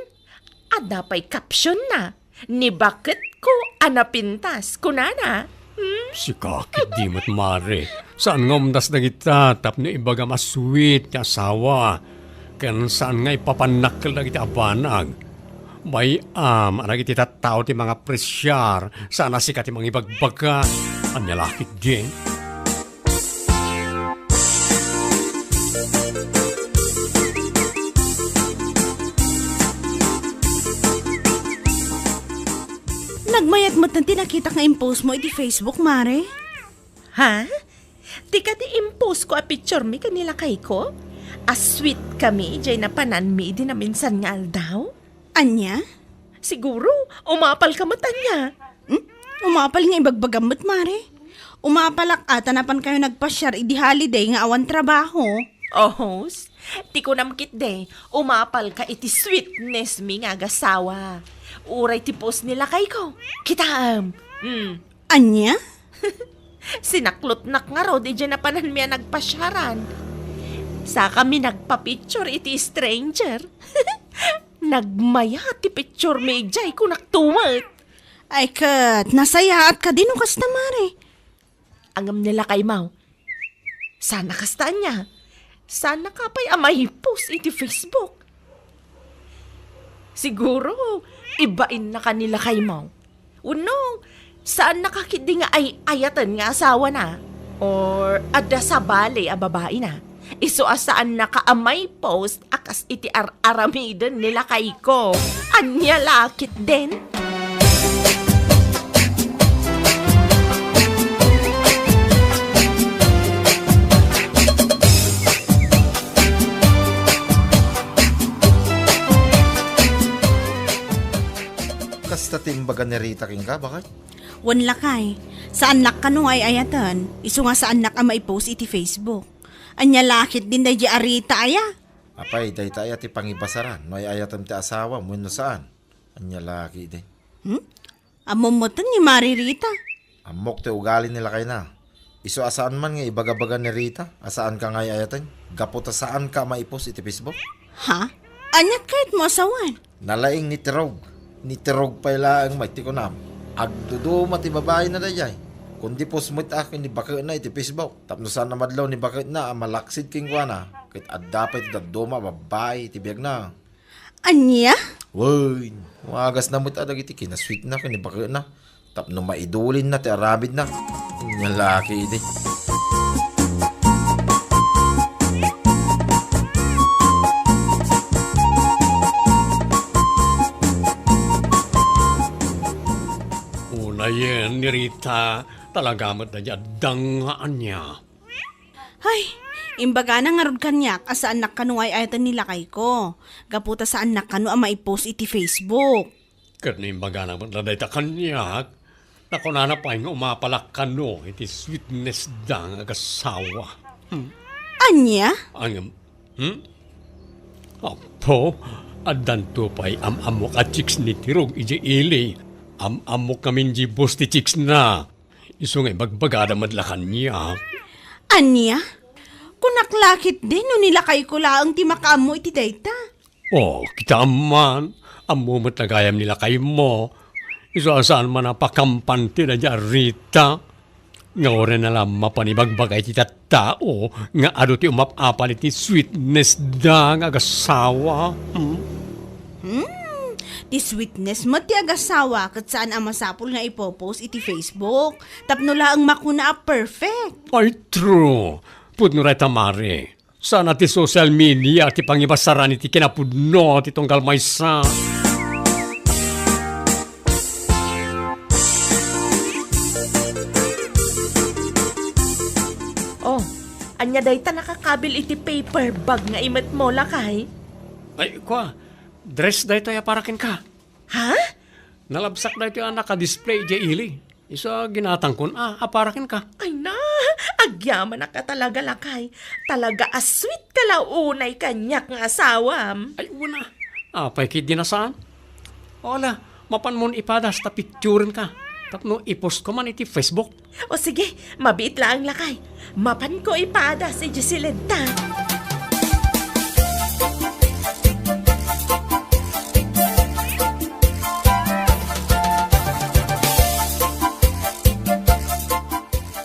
adda pay captionna, "Ni baketko a napintas," kunana. Hmm? Sika ketdi met, mare. Saan nga umdas dagita tapno ibagam a sweet ti asawa, ken saan nga ipapannak dagiti abanag. Bay-am a dagiti tattao ti mangapresiar, saan a sika ti mangibagbaga. Ania la ketdi? Nagmayat met ti nakitak nga impostmo iti Facebook, mare. Ha? Ti kadi impostko a picturemi ken ni lakayko? A sweet kami idiay napananmi idi naminsan nga aldaw? Ania? Siguro, umapalka met ania. Hmm? Umapal nga ibagbagam met, mare. Umapalak a ta napankayo nagpasiar idi holiday nga awan trabaho. Ohos, ti kunam ketdi, umapalka iti sweetness mi nga agasawa. Uray ti post ni lakayko. Kitaem. Hmm. Ania? Sinaklotnak ngarud idiay napananmi a nagpasiaran. Sakami nagpa-picture iti stranger. Nagmayat ti picture mi idiay, kunak tumet. Ay ket, nasayaat kadi no kasta, Mare? Ngem ni lakaymo, saan a kasta ania? Saan a ka pay a maipost iti Facebook? Siguro, ibain na ka ni lakaymo. Wenno, saan na ka ketdi nga ay-ayaten nga asawana? Or adda sabali a babaina? Isu a saan na ka a maipost a kas iti ar-aramiden ni lakayko. Ania la ketdin? Kasta ti imbaga ni Rita kenka, baket? Wen lakay, saannak kano nga ay-ayaten, isu nga saannak a maipost iti Facebook. Ania la ketdin daydi a Rita aya? Apay, dayta aya ti pangibasaran, no ay-ayatem ti asawam wenno saan? Ania la ketdin? Hmm? Ammom metten ni Mare Rita. Ammok ti ugali ni lakayna. Isu a saan man nga ibagabaga ni Rita a saanka nga ay-ayaten, gapu ta saanka a maipost iti Facebook. Ha? Aniat kayatmo a sawen? Nalaing ni Tirog. Ni Tirog pay laeng met ti kunam. Agduduma ti babaina daydiay. Kundi post met a ken ni baketna iti Facebook. Tapno saan a madlaw ni baketna a malaksid kenkuana, ket adda pay ti dadduma a babbai iti biagna. Ania? Wen, magasna met a dagiti kinasweetna ken ni baketna. Tapno maidulinna ti aramidna. Ania la ketdi. Unayen ni Rita, talaga met daydi adda nga ania. Ay, imbagana ngarud kaniak a saannak kano nga ay-ayaten ni lakayko. Gapu ta saannak kano a maipost iti Facebook. Ket no imbagana met la dayta kaniak, ta kunana pay nga umapalak kano iti sweetness da nga agasawa. Hmm. Ania? Ang, hmm? Apo, addanto pay am-ammok a chicks ni Tirog idiay ili. Am-ammok ngamin di boss ti chicks na. Isu nga ibagbagada met la kaniak. Ania? Kunak la ketdi no ni lakayko laeng ti makaammo iti dayta. Oh, kitaem man, ammo met gayam ni lakaymo. Isu a saan man a pakampan ti daydi a Rita. Nga uray na la mapan ibagbaga iti tattao nga adu ti umap-apal iti sweetness da nga agasawa. Hmm? Hmm, ti sweetness met ti agasawa ket saan a masapul nga ipopost iti Facebook tapno laeng makuna a perfect. Ay, true. Pudno dayta, Mare. Sana ti social media ti pangibasaran iti kinapudno ti tunggal maysa. Oh, ania dayta nakakabil iti paper bag nga imetmo, lakay? Ay, kua, dress daytoy a para kenka. Ha? Nalabsak daytoy a naka-display idiay ili. Isu a ginatangkon a, a para kenka. Ay na, agyamanak a talaga, lakay. Talaga a sweet ka la unay kaniak nga asawam. Ay, una. Apay ketdi a saan? Ala, mapanmon ipadas ta picturenka. Tapno i-post ko man iti Facebook. O sige, mabiit laeng, lakay. Mapanko ipadas idiay siled ta.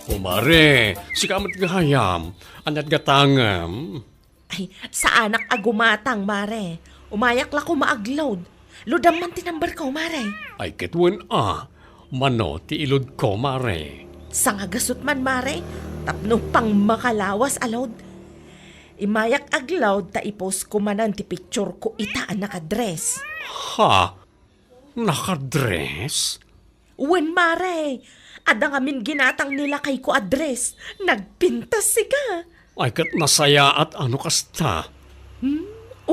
O Mare, sika met gayam, aniat gatangem? Ay, saanak a gumatang, Mare. Umayak la koma ag-load. Loadam man ti number ko, Mare. Ay, ket wen a. Mano ti i-load ko, Mare? Sangagasut man, Mare. Tapno pangmakalawas a load. Imayak ag-load ta i-post ko manen ti picture ko ita a nakadress. Ha? Nakadress? Wen, Mare. Adda ngamin ginatang ni lakayko a dress. Nagpintas sika. Ay, ket nasayaat a no kasta. Hmm?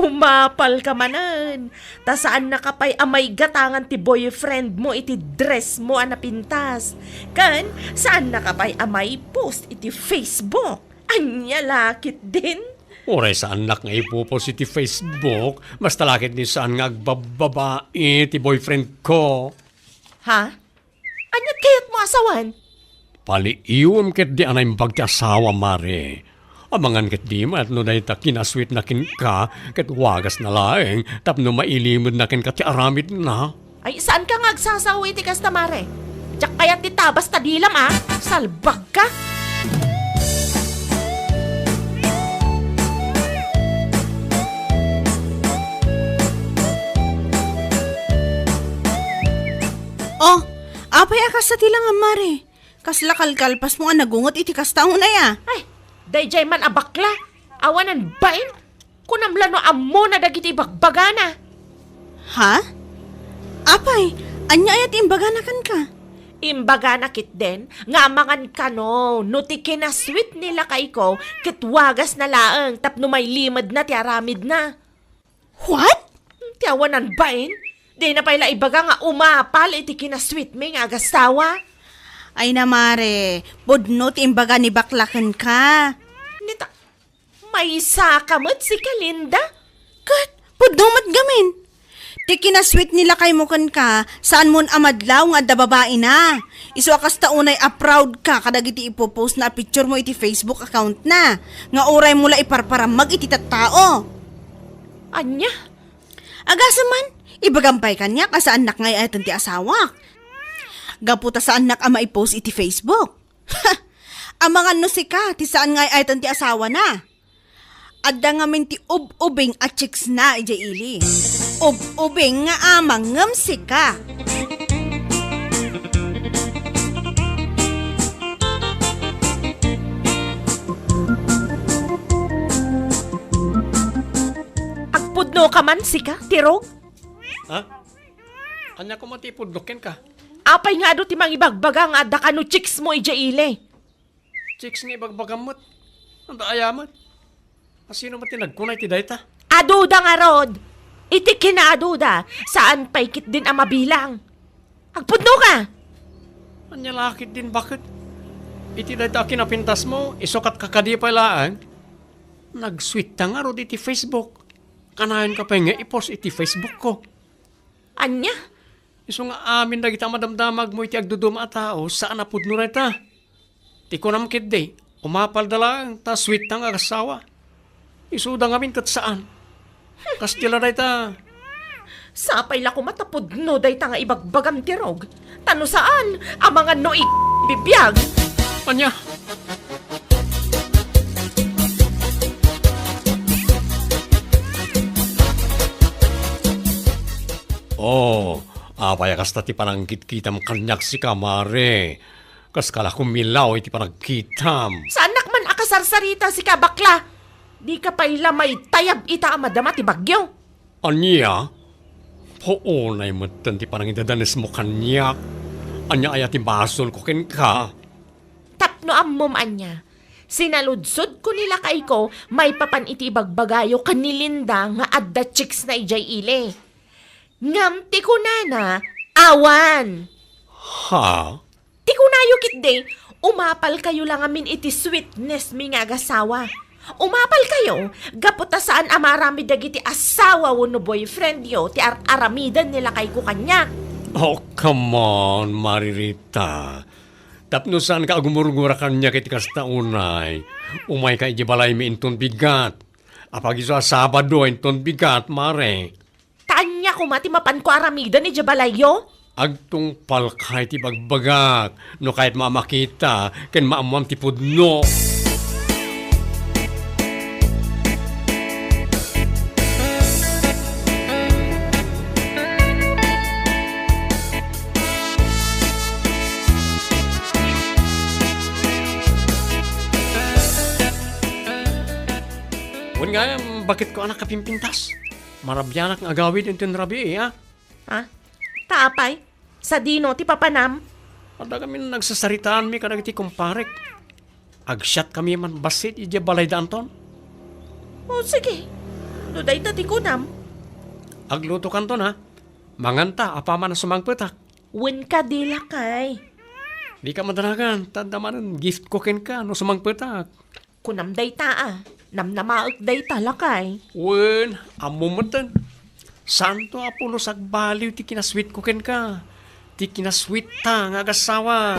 Umapalka manen, ta saannaka pay a maigatangan ti boyfriend mo iti dress mo a napintas. Ken saannaka pay a mai-post iti Facebook. Ania la ketdin? Uray saannak nga ipopost iti Facebook, basta la ketdin saan nga agbabbabai ti boyfriend ko. Ha? Aniat kayatmo a sawen? Paliiwem ketdi a naimbag ti asawa, Mare. Amangan ketdi met no dayta kinasweetna kenka ket wagasna laeng tapno mailimedna kenka ti aramidna. Ay, saanka nga agsasao iti kasta, Mare? Diak kayat ti tabas ta dilam, a? Salbagka! Oh, apay a kasta ti langam, Mare? Kasla kalkalpasmo a nagungot iti kasta unay a? Ay, daydiay man a bakla. Awanan bain. Kunam la no ammona dagiti ibagbagana. Ha? Apay, ania aya ti imbagana kenka? Imbagana ketdin nga amangan kano no ti kinasweet ni lakayko ket wagasna laeng tapno mailimedna ti aramidna. What? Ti awanan bain? Dina pay la ibaga nga umapal iti kinasweet mi nga agasawa? Ay na, Mare, pudno ti imbaga ni bakla kenka. Nita, maysa ka met sika, Linda? Ket, pudno met gamin. Ti kinasweet ni lakaymo kenka, saanmon a madlaw nga adda babaina. Isu a kasta unay a proud ka kadagiti ipopost na a picture mo iti Facebook account na, nga uray mo la iparparammag iti tattao. Ania? Agasem man, ibagam pay kaniak a saannak nga ay-ayaten ti asawak. Gapu ta saannak a maipost iti Facebook. Amangan no sika ti saan nga ay-ayaten ti asawana. Adda ngamin ti ub-ubing a chicks na idiay ili. Ub-ubing nga amang ngem sika. Agpudno ka man, sika, Tirog? Ha? Ania koma ti ipudno kenka? Apay nga adu ti mangibagbaga nga adda kano chicks mo idiay ili? Chicks nga ibagbagam met. Anda aya met? Asino met ti nagkuna iti dayta? Aduda ngarud! Iti kinaaduda, saan pay ketdin a mabilang. Agpudno ka! Ania la ketdin baket? Iti dayta a kinapintas mo, isu ket kakadi pay laeng. Nagsweet ta ngarud iti Facebook. Kanayon ka pay nga i-post iti Facebook ko. Ania? Isu nga amin dagita madamdamag mo iti agduduma a tao, saan a pudno dayta. Ti kunam ketdi, umapalda laeng ta sweet ta nga agasawa. Isuda ngamin ket saan. Kasta la dayta. Sapay la koma ta pudno dayta nga ibagbagam, Tirog. Ta no saan, amangan no i-, bibiag. Ania? Oh, apay a kasta ti panangkitkitam kaniak sika, Mare? Kaska la kumilaw iti panagkitam. Saannak man a kasarsarita sika, bakla. Dika pay la maitayab ita a madama ti bagyo. Ania? Puonay metten ti panangidadanesmo kaniak. Ania aya ti basolko kenka? Tapno ammom ania, sinaludsodko ni lakayko maipapan iti ibagbagayo ken ni Linda nga adda chicks na idiay ili. Ngem ti kunana, awan. Ha? Ti kunayo ketdi, umapalkayo la ngamin iti sweetness mi nga agasawa. Umapalkayo, gapu ta saan a maaramid dagiti asawa wenno boyfriendyo ti ar-aramiden ni lakayko kaniak. Oh, come on, Maririta. Tapno saanka a gumurgura kaniak iti kasta unay, umayka idiay balaymi inton bigat. Apagiso a Sabado inton bigat, Mare. Ta ania koma ti mapanko aramiden idiay balayyo? Agtungpalka iti bagbagak no kayatmo a makita ken maammoam ti pudno. Wen nga, baketko a nakapimpintas? Marabianak nga agawid inton rabii, a? Ha? Ta apay? Sadino ti papanam? Adda kami nagsasaritaanmi kadagiti kumparek. Agsiatkami man bassit idiay balayda Anton. O, sige. No dayta ti kunam. Aglutokanton, a. Manganta apaman a sumangpetak. Wen kadi, lakay. Dika madanagan, ta adda manen gift ko kenka no sumangpetak. Kunam dayta, a. Namnamaek dayta, lakay. Wen, ammom metten. Saanto a pulos agbaliw ti kinasweet ko kenka. Ti kinasweet ta nga agassawa.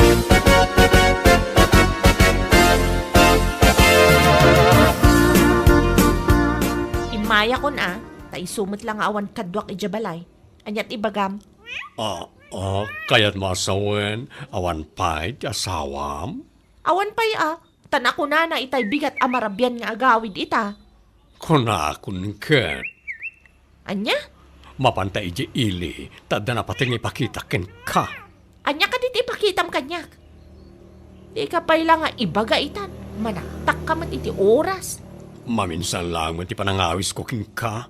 Immayakon, a, ta isu met la nga awan kaduak idiay balay. Ania ti ibagam? A, a, kayatmo a sawen, awan pay ti asawam? Awan pay, a, ta nakunana itay bigat a marabian nga agawid ita. Kunakon ket. Ania? Mapanta idiay ili, ta adda napateg nga ipakitak kenka. Ania kadi ti ipakitam kaniak? Dika pay la nga ibaga itan, manaktakka met iti oras. Maminsan laeng met ti panangawisko kenka.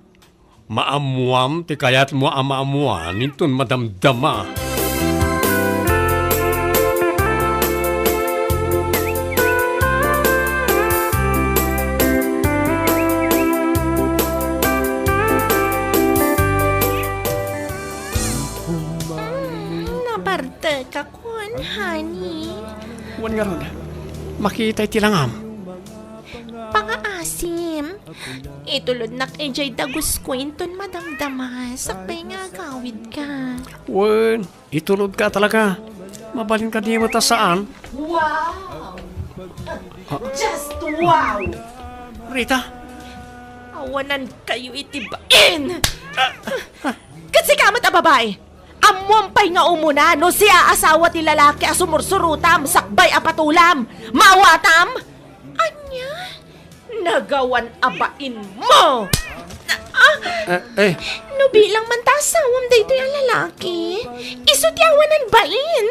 Maammoam ti kayatmo a maammoan inton madamdama. Napartekakon, honey. Wen ngarud, makita iti langam. Pangaasim. Itulodnak idiay dagusko inton madamdama, sakbay nga agawidka. Wen, itulodka talaga. Mabalin kadi met a saan? Wow! Ah. Just wow! Rita? Awanankayo iti bain! Ket sika met a babai, ammoam pay nga umuna no siak a asawa ti lalaki a sumursurotam sakbay a patulam, maawatam? Ania? Nagawan a bainmo! Ah! Eh, eh. No bilang man ta asawam daytoy a lalaki, isu ti awanan bain.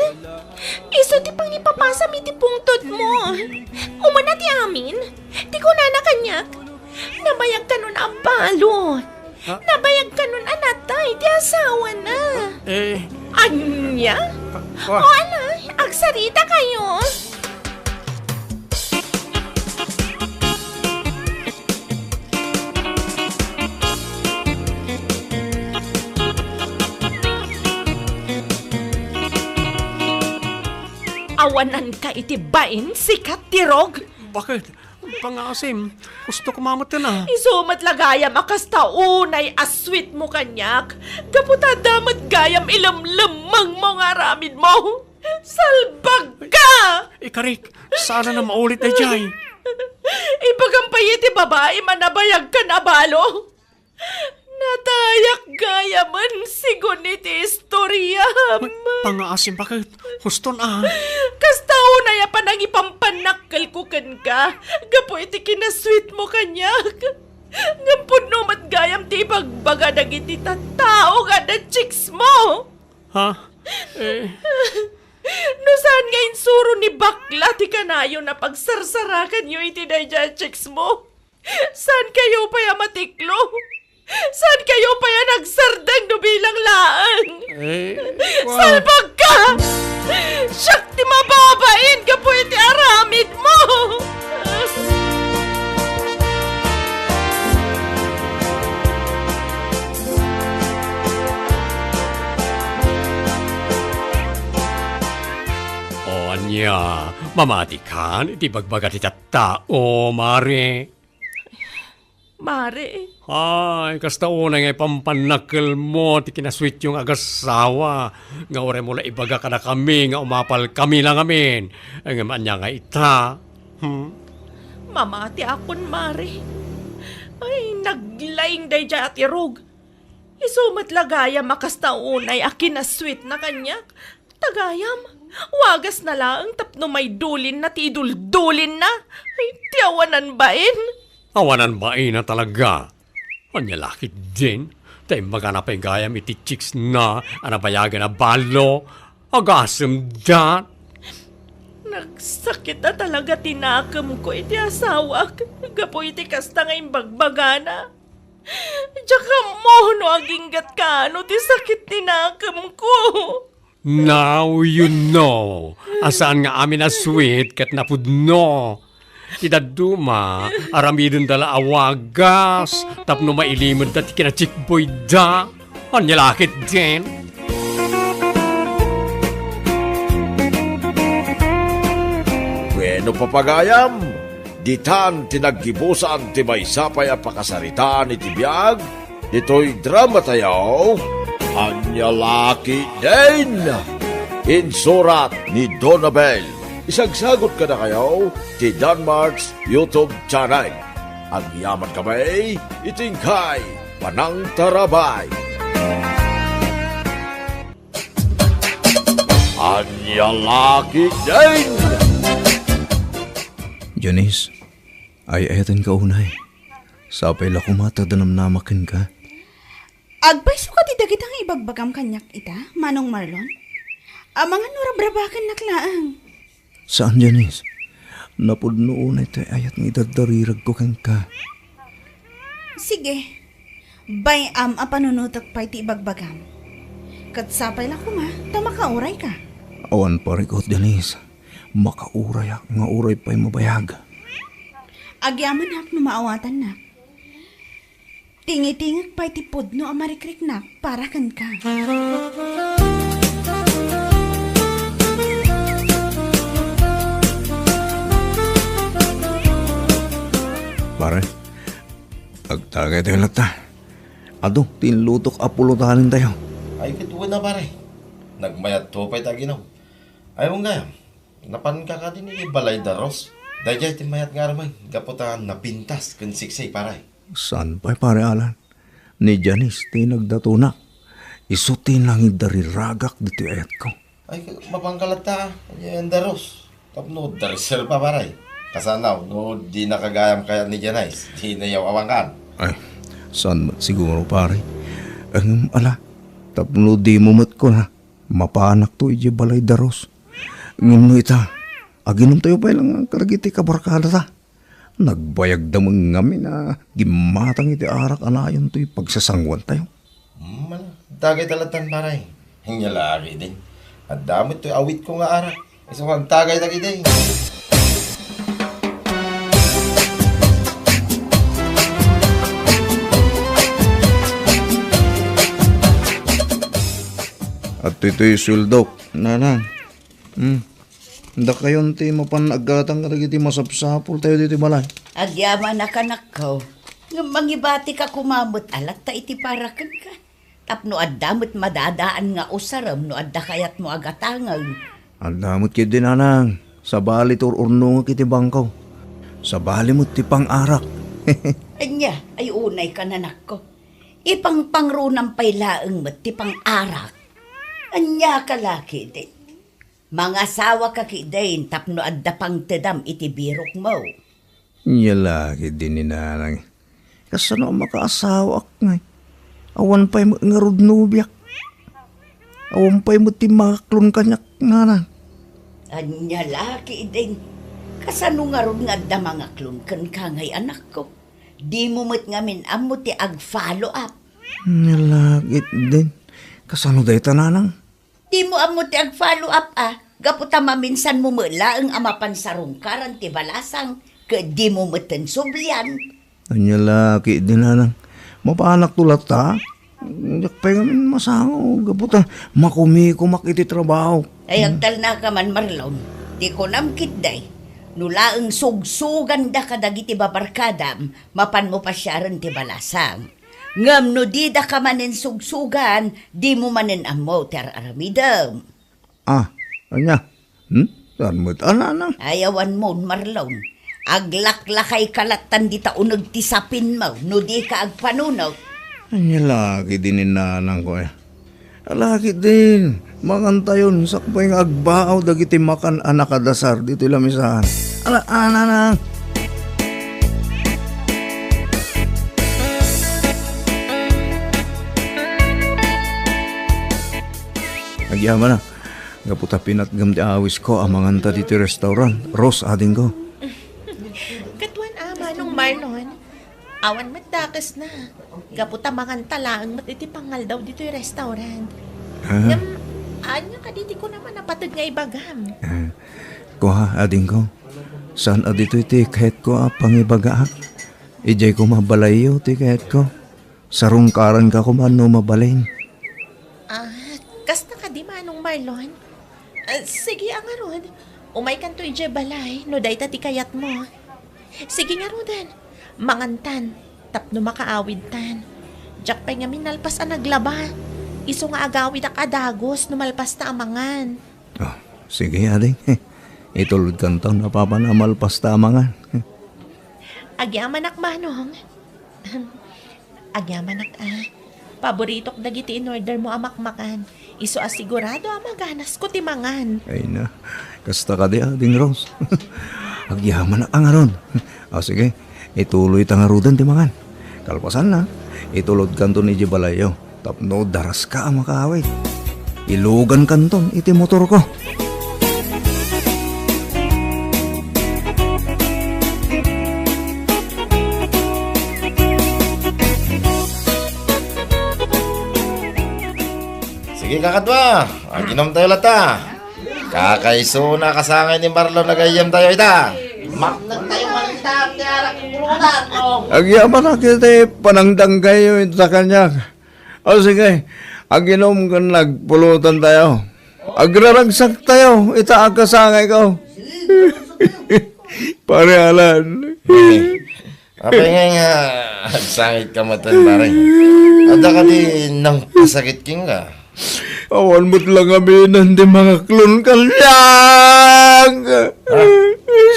Isu ti pangipapasam iti pungtodmo. Umuna ti amin, ti kunana kaniak, nabayagkanon a balo. Ha? Nabayagkanon a natay ti asawana. Eh. Ania? Wa- O, ala, agsarita kayo. Awananka iti bain, sika, Tirog? Bakit? Pangaasim, gusto ko mamatena. Isu met la gayam a kasta unay a sweet mo kaniak. Gapu ta adda met gayam ilemlemmengmo nga aramidmo. Salbag ka! Ikarik, saan a maulit daydiay. Ibagam pay iti babai a nabayagkan a balo. Natayak gayamen sigun iti istoriam. Pangaasim, bakit? Huston, a. Kasta unay a panangipampanakkelko kenka gapu iti kinasweet mo kaniak. Ngem pudno met gayam ti ibagbaga dagiti tattao nga adda chicks mo. Ha? Eh. No saan nga insuro ni bakla ti kanayon a pagsarsarakanyo iti daydiay a chicks mo, saan kayo pay a matiklo? Saan kayo pay a nagsardeng no bilang laeng? Eh, wa- Salbag ka! Siak ti mababain gapu iti aramid mo! O ania, mamatikan iti bagbaga ti tattao, Mare? Mare. Ay, kasta unay nga ipampannakkelmo ti kinasweetyo nga agassawa, nga uray mo la ibaga kadakami nga umapalkami la ngamin. Ngem ania nga ita? Hmm? Mamatiakon, Mare. Ay, naglaing daydiay a Tirog. Isu met la gayam a kasta unay a kinasweetna kaniak. Ta gayam, wagasna laeng tapno maidulinna ti iduldulinna. Ay, ti awanan bain. Awanan bain a talaga. Ania la ketdin, ta imbagana pay gayam iti chicksna a nabayagen a balo. Agasemda. Nagsakit a talaga ti nakemko iti asawak gapu iti kasta nga imbagbagana. Diak ammo no aginggatka no ti sakit ti nakemko. Now you know a saan nga amin a sweet ket napudno. Ti dadduma, aramidenda la a wagas tapno mailimedda ti kinachikboyda. Ania la ketdin? Bueno, papagayam, ditan ti naggibusan ti maysa pay a pakasaritaan iti biag ditoy dramatayo, Ania la ketdin? Insurat ni Donabel. Isagsagut kadakayo ti Danmark's YouTube channel. Agyaman kami iti inkay panangtarabay. Ania la ketdin? Janice, ay-ayatenka unay. Sapay la koma ta danamnama kenka. Agpayso kadi dagita nga ibagbagam kaniak ita, Manong Marlon? Amangan no rabrabakennak laeng. Saan, Janice. Napudno unay ti ayat nga idardariragko kenka. Sige. Bay-am a panunotek pay ti ibagbagam. Ket sapay la koma ta makaurayka. Awan parikut, Janice. Makaurayak nga uray pay mabayag. Agyamanak no maawatannak. Tingitingek pay ti pudno a marikriknak para kenka. Pare, agtagaytayo latta. Adu ti inlutok a pulutanentayo. Ay, ket wen a, pare. Nagmayatto pay ti aginom. Ay, unggayam. Napanka kadi iti balay da Ros? Daydiay ti mayat nga armen, gapu ta napintas ken siksik, pare. Saan pay, Pare Alan? Ni Janice ti nagdatonak. Isu ti nangidariragak ditoy ayatko. Ay, mapanka latta, yan da Ros. Tapno da reserva, pare. Kasano, no dinaka gayam kayat ni Janice, di nayaw-awankan. Ay, saan met siguro, pare? Ngem ala, tapno dimo met kuna, mapanakto idiay balay da Ros. Ngem no ita, aginomtayo pay laeng kadagiti kabarkadata. Nagbayagda met ngamin a gimmatang iti arak a nayon toy pagsasanguantayo. Hmm, ala, dagayta lattan, pare. Ania la ketdin. Adda met toy awitko nga arak. Isu nga agtagayta ketdi. Adtoy toy sueldok, nanang. Hmm. Dakayon ti mapan aggatang kadagiti masapsapultayo ditoy balay. Agyaman a, anakko. Ngem mangibatika koma met a latta iti para kenka. Tapno adda met madadaan nga usarem no adda kayatmo a gatangen. Adda met ketdi, nanang. Sabali ti ur-urnongek iti bangko. Sabali met ti pang-arak. Ania, ay unayka, anakko. Ipangpangrunam pay laeng met ti pang-arak. Ania ka la ketdin? Mangasawaka ketdin tapno adda pangtedam iti birokmo. Ania la ketdin ni nanang. Kasano a makaasawaak ngay? Awan pay met ngarud nobiak. Awan pay met ti mangaklon kaniak, nanang. Ania la ketdin. Kasano ngarud nga adda mangaklon kenka ngay, anakko? Dimo met ngamin ammo ti ag-follow up. Ania la ketdin. Kasano dayta, nanang? Dimo ammo ti ag-follow up a, gapu ta maminsanmo met laeng a mapan sarungkaran ti balasang, ket dimo metten sublian. Ania la ketdin, nanang. Mapanakto latta. Diak pay ngamin masango, gapu ta makumikumak iti trabaho. Ay, agtalnaka man, Marlon. Ti kunam ketdi, no laeng sugsuganda kadagiti babarkadam, mapanmo pasiaren ti balasang. Ngem no didaka manen sugsugan, dimo manen ammo ti ar-aramidem. Ah, ania? Hmm? Saan met a, nanang? Ay, awan mon, Marlon. Aglaklakayka lattan dita uneg ti sapinmo, no dika agpanunot. Ania la ketdin ni nanangko, eh. Ala ketdin, mangantayon, sakbay nga agbaaw dagiti makan a nakadasar ditoy lamisaan. Ala, a, nanang. Agyamanak, gapu ta pinatgam ti awisko a manganta ditoy restaurant. Ros, adingko. Ket wen a, Manong Marlon. Awan met dakesna. Gapu ta manganta laeng met iti pangaldaw ditoy restaurant. Ah. Ngem, ania kadi ti kunam a napateg nga ibagam? Ah. Kua, adingko. Saan a ditoy ti kayatko a pangibagaak? Idiay koma balayyo ti kayatko. Sarungkaranka koma no mabalin. Ah, kasta kadi, Manong Marlon? Ah, sige, a ngarud. Umaykanto idiay balay no dayta ti kayatmo. Sige ngaruden, mangantan tapno makaawidtan. Diak pay ngamin nalpas a naglaba. Isu nga agawidak a dagus no malpasta a mangan. Ah, sige, ading. Itulodkanto no apaman a malpasta a mangan. Agyamanak, Manong. Agyamanak, a. Paboritok dagiti in-order mo a makmakan. Isu a sigurado a maganasko ti mangan. Ay na, kasta kadi, ading Rose. Agyamanak a ngarud. O, sige, ituloyta ngaruden ti mangan. Kalpasanna, itulodkanton idiay balayyo tapno daraska a makaawid. Ilugankanton iti motorko. Sige, kakadua, aginomtayo latta. Kakaisuna kasangay ni Marlon a gayyemtayo ita. Maknagtayo man ita, ti arak ti pulutan, no? Agyamanak iti panangdanggayo ita kaniak. O sige, aginom ken agpulutantayo. Agraragsaktayo ita a kasangayko. Pare Alan. Eh, apay nga nga agsangitka metten, pare? Adda kadi nangpasakit kenka? Awan met la ngaminen ti mangaklon kaniak. Ha?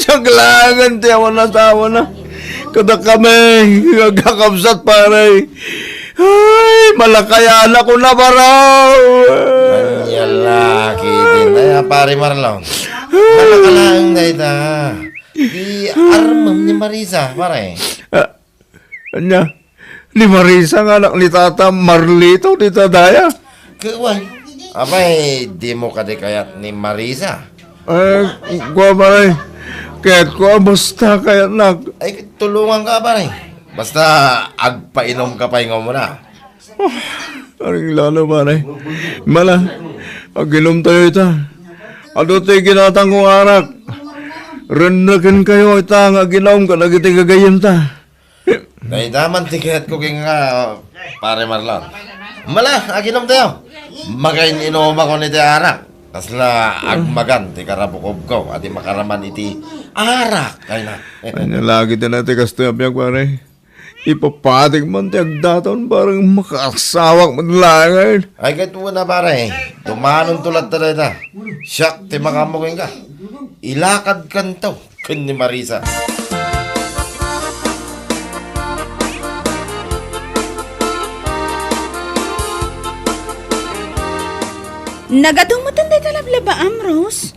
Siak laengen ti awan asawana. Kadakami nga agkakabsat, pare. Ay, malakayan ako na baraw. Ania la ketdin. Ay, a, pare Marlon. Malaka laeng dayta. Di armem ni Marisa, pare. Ah, ania? Ni Marisa nga anak ni Tata Marlito dita daya? Ket wen, apay, dimo kadi kayat ni Marisa? Eh, kua, pare. Kayatko a basta kayatnak. Ay, tulonganka, pare. Basta agpainumka pay nga umuna. Oh, aring lalo, pare. Mala, aginomtayo ita. Adu ti ginatangko nga arak. Rennekenkayo ita nga aginom kadagiti gagayyemta. Dayta man ti kayatko kenka, pare Marlon. Mala, aginomtayo. Makain-inumakon iti arak. Kasla agmagan ti karabukobko a di makaraman iti arak, ay na. Ania la ketdin ti kastoy a biag, pare? Ipapatik man ti agdaton, bareng makaasawak met laengen. Ay, ket wen a, pare. Dumanonto latta dayta. Siak ti makaammo kenka. Ilakadkanto ken ni Marisa. Nagadu metten dayta lablabaam, Rose.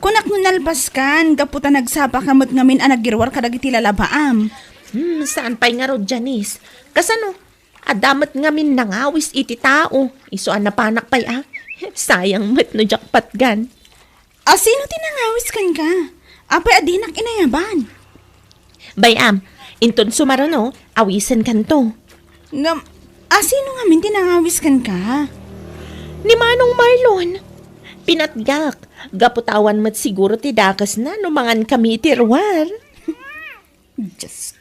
Kunak no nalpaskan, gapu ta nagsapaka met ngamin a nagiruar kadagiti lalabaam. Hmm, saan pay ngarud, Janice? Kasano? Adda met ngamin nangawis iti tao. Isu a napanak pay a. Sayang met no diak patgan. A, sino ti nangawis kenka? Apay a dinak inayaban? Bay-am, inton sumaruno, awisenkanto. Ngem, a, sino ngamin ti nangawis kenka? Ni Manong Marlon. Pinatgak, gapu ta awan met siguro ti dakesna no mangankami iti ruar. Dios,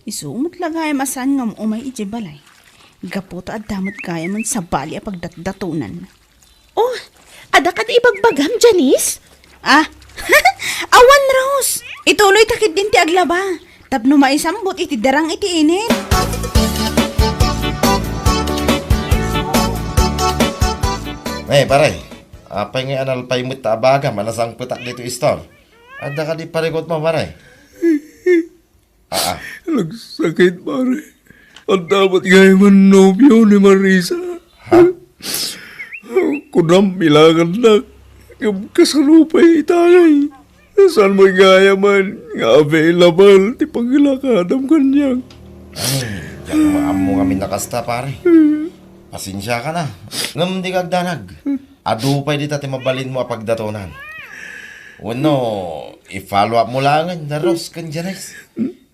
isu met la gayam a saan nga um-umay idiay balay. Gapu ta adda met gayamen sabali a pagdatdatonan. Oh, adda kadi ibagbagam, Janice? Ah, awan, Rose. Ituloyta ketdin ti aglaba. Tapno maisambut iti darang iti init. Eh, pare, apay nga analpay met ta abagam a nasangpetak ditoy istor? Adda kadi parikutmo, pare? Aa. Nagsakit, pare. Adda met gayamen nobio ni Marisa. Ha? Kunam, ilakadnak. Ngem kasano pay itay? Saan mo gayamen nga available ti pangilakadam kaniak? Ay, diak maammo ngamin a kasta, pare. Pasensiakan a. Ngem dika agdanag. Adu pay dita ti mabalinmo a pagdatonan. Wenno, i-follow up mo laengen da Rose ken Janice.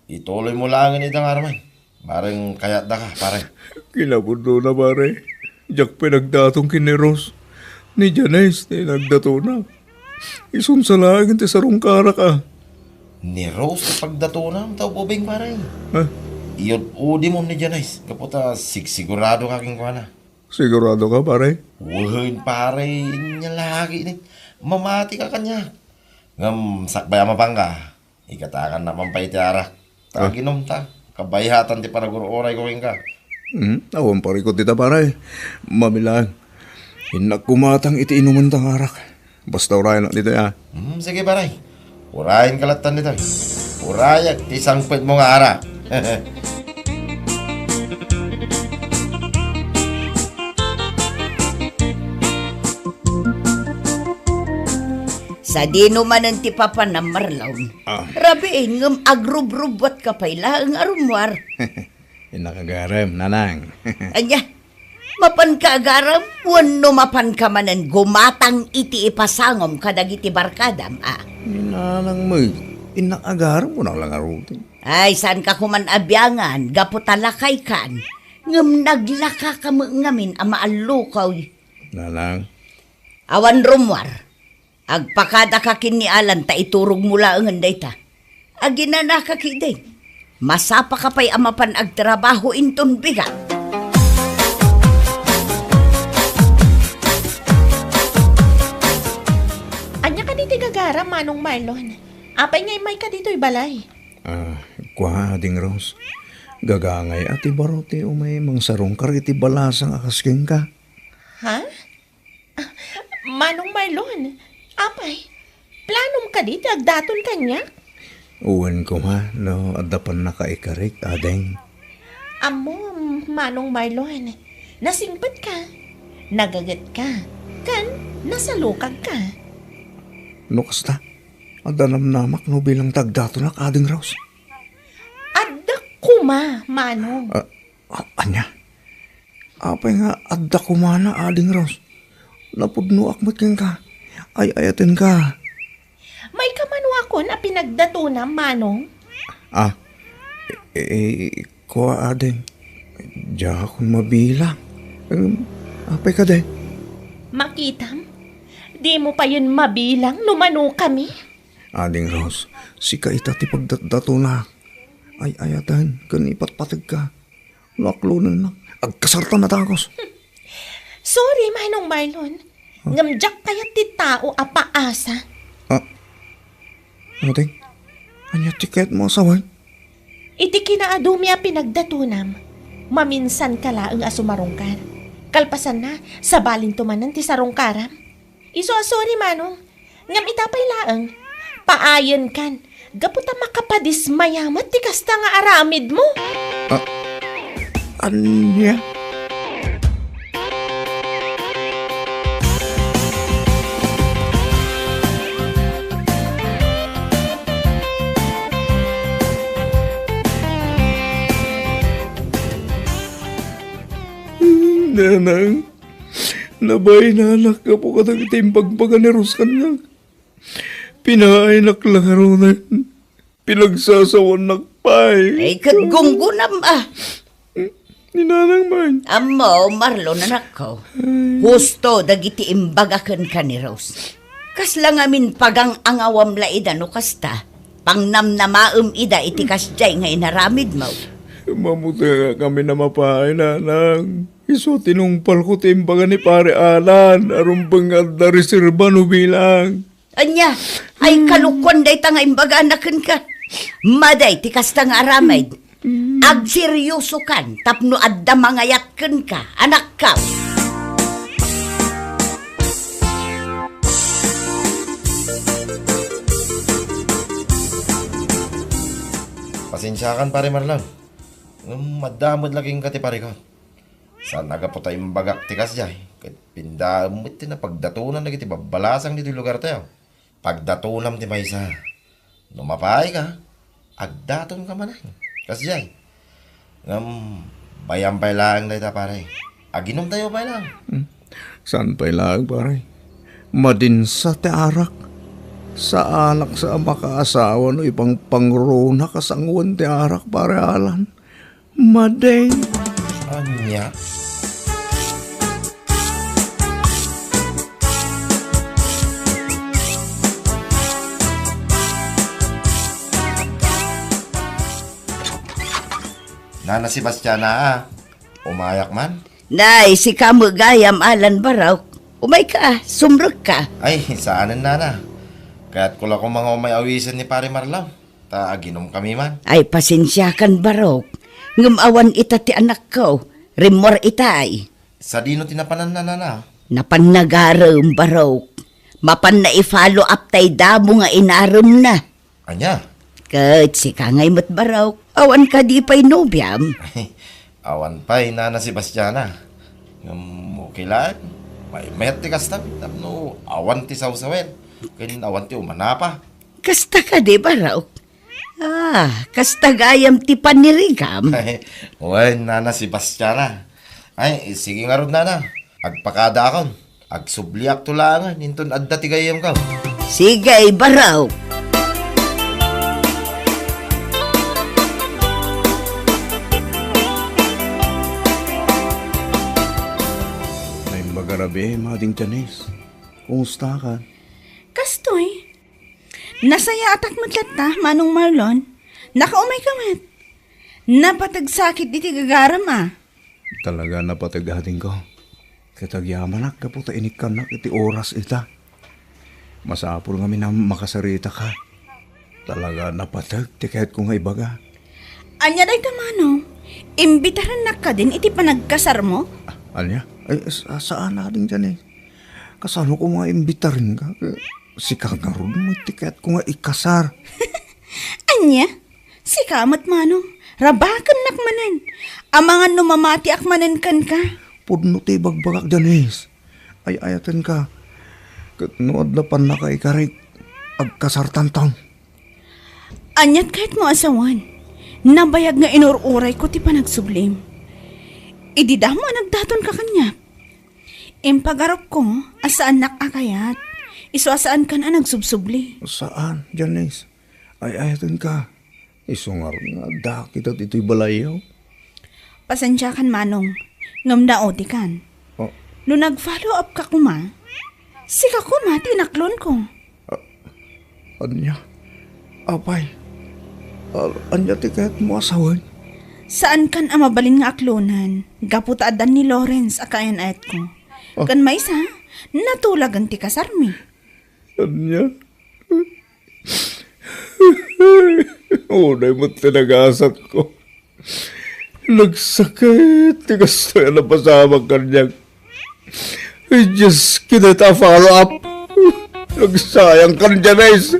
Ituloy mo laengen ida nga aramay. Bareng kayatdaka, pare. Kinapudnona, pare. Diak pay nagdaton ken ni Rose. Ni Janice ti nagdatonak. Isunsa laengen ti sarungkarak a. Ni Rose ti pagdatonam, ta ubing, pare. Ha? Iyud-udimon ni Janice, gapu ta sigsigurado ka kenkuana. Sigurado ka, pare? Wen, pare, nia lagi ni. Mamati ka kaniak. Ngem sakbay a mapanka, igatakan na man pay ti arak. Ta Ah. aginom ta. Kabayatan ti panagur-uray ko kenka. Hmm, awan parikot dita, pare. Mabilang. Innak kumatang iti inumen ta nga arak. Basta urayen ditoy, ah. Hmm, sige, pare. Urayen ka lattan ditoy. Urayak ti sangpet mo nga arak. Sadino manen ti papanam, Marlon? Ah. Rabiin, ngem agrubrubbuat ka pay laeng a rummuar. Innak agarem, nanang. Ania? Mapanka agarem wenno mapanka manen gumatang iti ipasangom kadagiti barkadam, a? Ni nanang met, innak agarem, kunak la ngaruden. Ay, saanka koman a biangan, gapu ta lakaykan. Ngem naglakaka met ngamin a maallukoy. Nanang. Awan rummuar. Agpakadaka ken ni Alan ta iturogmo laengen dayta. Aginanaka ketdi. Masapaka pay a mapan agtrabaho inton bigat. Ania kadi ti gagaram, Manong Marlon? Apay nga immayka ditoy balay? Ah, kua, Ading Rose. Gagangay a ti baro ti umay mangsarungkar iti balasang a kas kenka. Ha? Ah, Manong Marlon, apay, planom kadi ti agdaton kaniak? Wen koma no adda pannakaikarik, ading. Ammom, Manong Marlon, nasingpetka, nagagetka, ken nasalukagka. No kasta, adda namnamak no bilang ti agdatonak, Ading Rose? Adda koma, Manong. Ah, A-, ania? Apay nga adda koma na, Ading Rose? Napudnoak met kenka. Ay-ayatenka. Maikamanuakon a pinagdatonam, Manong? Ah, e-, e-, kua, ading. Diakon mabilang. Em, apay kadi? Makitam, dimo payen mabilang no mano kami. Ading Rose, sika ita ti pagdatdatonak. Ay-ayaten ken ipatpategka. No aklonennak, agkasarta a dagus. Sorry, Manong Marlon. Huh? Ngem diak kayat ti tao a paasa. Ah, ading, ania ti kayatmo a sawen? Iti kinaadumi a pinagdatonam, maminsanka laeng a sumarungkar. Kalpasanna, sabalinto manen ti sarungkaram. Isu a sorry, Manong. Ngem ita pay laeng, paayenkan, gapu ta makapadismaya met ti kasta nga aramidmo. Ah, ania? Nanang. Nabainanak gapu kadagiti imbagbaga ni Rose kaniak. Pinaaynak la ngaruden. Pinagsasawannak pay. Ay, ket gunggunam, a. Ni nanang man. Ammo, Marlon, anakko. Ay. Husto dagiti imbaga kenka ni Rose. Kasla ngamin pagang-angawam la ida no kasta. Pangnamnamaem ida iti kasdiay nga inaramidmo. Mamutengak ngamin a mapay, nanang. Isu a tinungpalko ti imbaga ni Pare Alan a rumbeng nga adda reserba no bilang. Ania? Ay, hmm, kalokuan dayta nga imbagana kenka. Madi ti kasta nga aramid. Hmm. Agseriosokan tapno adda mangayat kenka, anakko. Pasensiakan, Pare Marlon. Ngem adda met la kenka ti parikot. Saan a gapu ta imbagak ti kasdiay, ket pindaem met ti napagdatonan dagiti babbalasang ditoy lugartayo. Pagdatonam ti maysa. No mapaayka, agdatonka manen. Kasdiay. Ngem, bay-am pay laeng dayta, pare. Aginomtayo pay laeng. Hmm. Saan pay laeng, pare? Madinsa ti arak. Saanak sa a makaasawa no ipangpangrunak a sangoen ti arak, Pare Alan. Madi. Ania? Nana Sebastiana, a. Umayak man? Nay, sika met gayam, Alan Barok. Umayka, sumrekka. Ay, saanen, Nana. Kayatko la koma nga umay awisen ni Pare Marlon. Ta aginomkami man. Ay, pasensiakan, Barok. Ngem awan ita ti anakko. Rimmuar itay. Sadino ti napananna, Nana? Napanna garem, Barok. Mapanna i-follow up tay damo nga inaremna. Ania? Ket sika ngay met, Barok. Awan kadi pay nobiam? Awan pay, Nana Sebastiana. Ngem okay laeng. Maymayat ti kasta, tapno awan ti sawsawen. Ken awan ti umanapa. Kasta kadi, Barok? Ah, kasta gayam ti panirigam? Wen, Nana Sebastiana. Ay, sige ngarud, Nana. Agpakadaakon. Agsubliakto laengen inton adda ti gayyemko. Sige, Barok. Naimbag a rabii, Ading Janice. Kumusta ka? Kastoy, nasayaatak met latta, Manong Marlon. Nakaumayka met. Napateg sakit iti gagaram, a. Talaga napateg, adingko. Ket agyamanak gapu ta inikkannak iti oras ita. Masapul ngamin a makasaritaka. Talaga napateg ti kayatko nga ibaga. Ania dayta, Manong? Imbitarennak kadin iti panagkasarmo? Ah, ania? Ay, sa-, saan, Ading Janice. Kasano koma nga imbitarenka? Sika ngarud met ti kayatko nga ikasar. Ania? Sika met, Manong? Rabakennak manen. Amangan no mamatiak manen kenka. Pudno ti ibagbagak, Janice. Ay-ayatenka. Ket no adda pannakaikarik, agkasartanton. Aniat kayatmo a sawen? Nabayag nga inur-urayko ti panagsublim. Idi damo a nagdatonka kaniak. Impagarupko a saannak a kayat. Isu a saankan a nagsubsubli. Saan, Janice. Ay-ayatenka. Isu ngarud nga addaak ita ditoy balayyo. Pasensiakan, Manong, ngem naodikan. Oh. No nag-follow up ka koma, sika koma ti inaklonko. Ah, ania? Apay, a-, ania ti kayatmo a sawen? Saankan a mabalin nga aklonen gapu ta addan ni Lawrence a kaayan-ayatko. Ah. Ken maysa, natulagen ti kasarmi. Ania? Unay met ti nagasatko. Nagsakit ti kastoy a napasamak kaniak. Ay, Diyos, kinita follow up. Nagsayang kan Janice.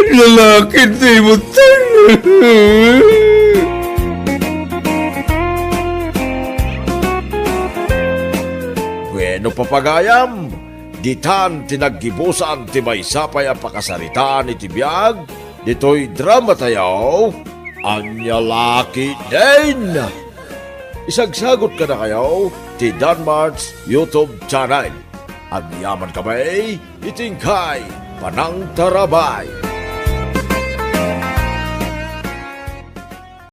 Lalaki ti mo. Bueno, papagayam, ditan ti naggibusan ti maysa pay a pakasaritaan iti biag ditoy drama tayo, Ania La Ketdin. Isagsagut kadakayo ti Danmart's YouTube channel. Agyaman kami iti inkay panangtarabay.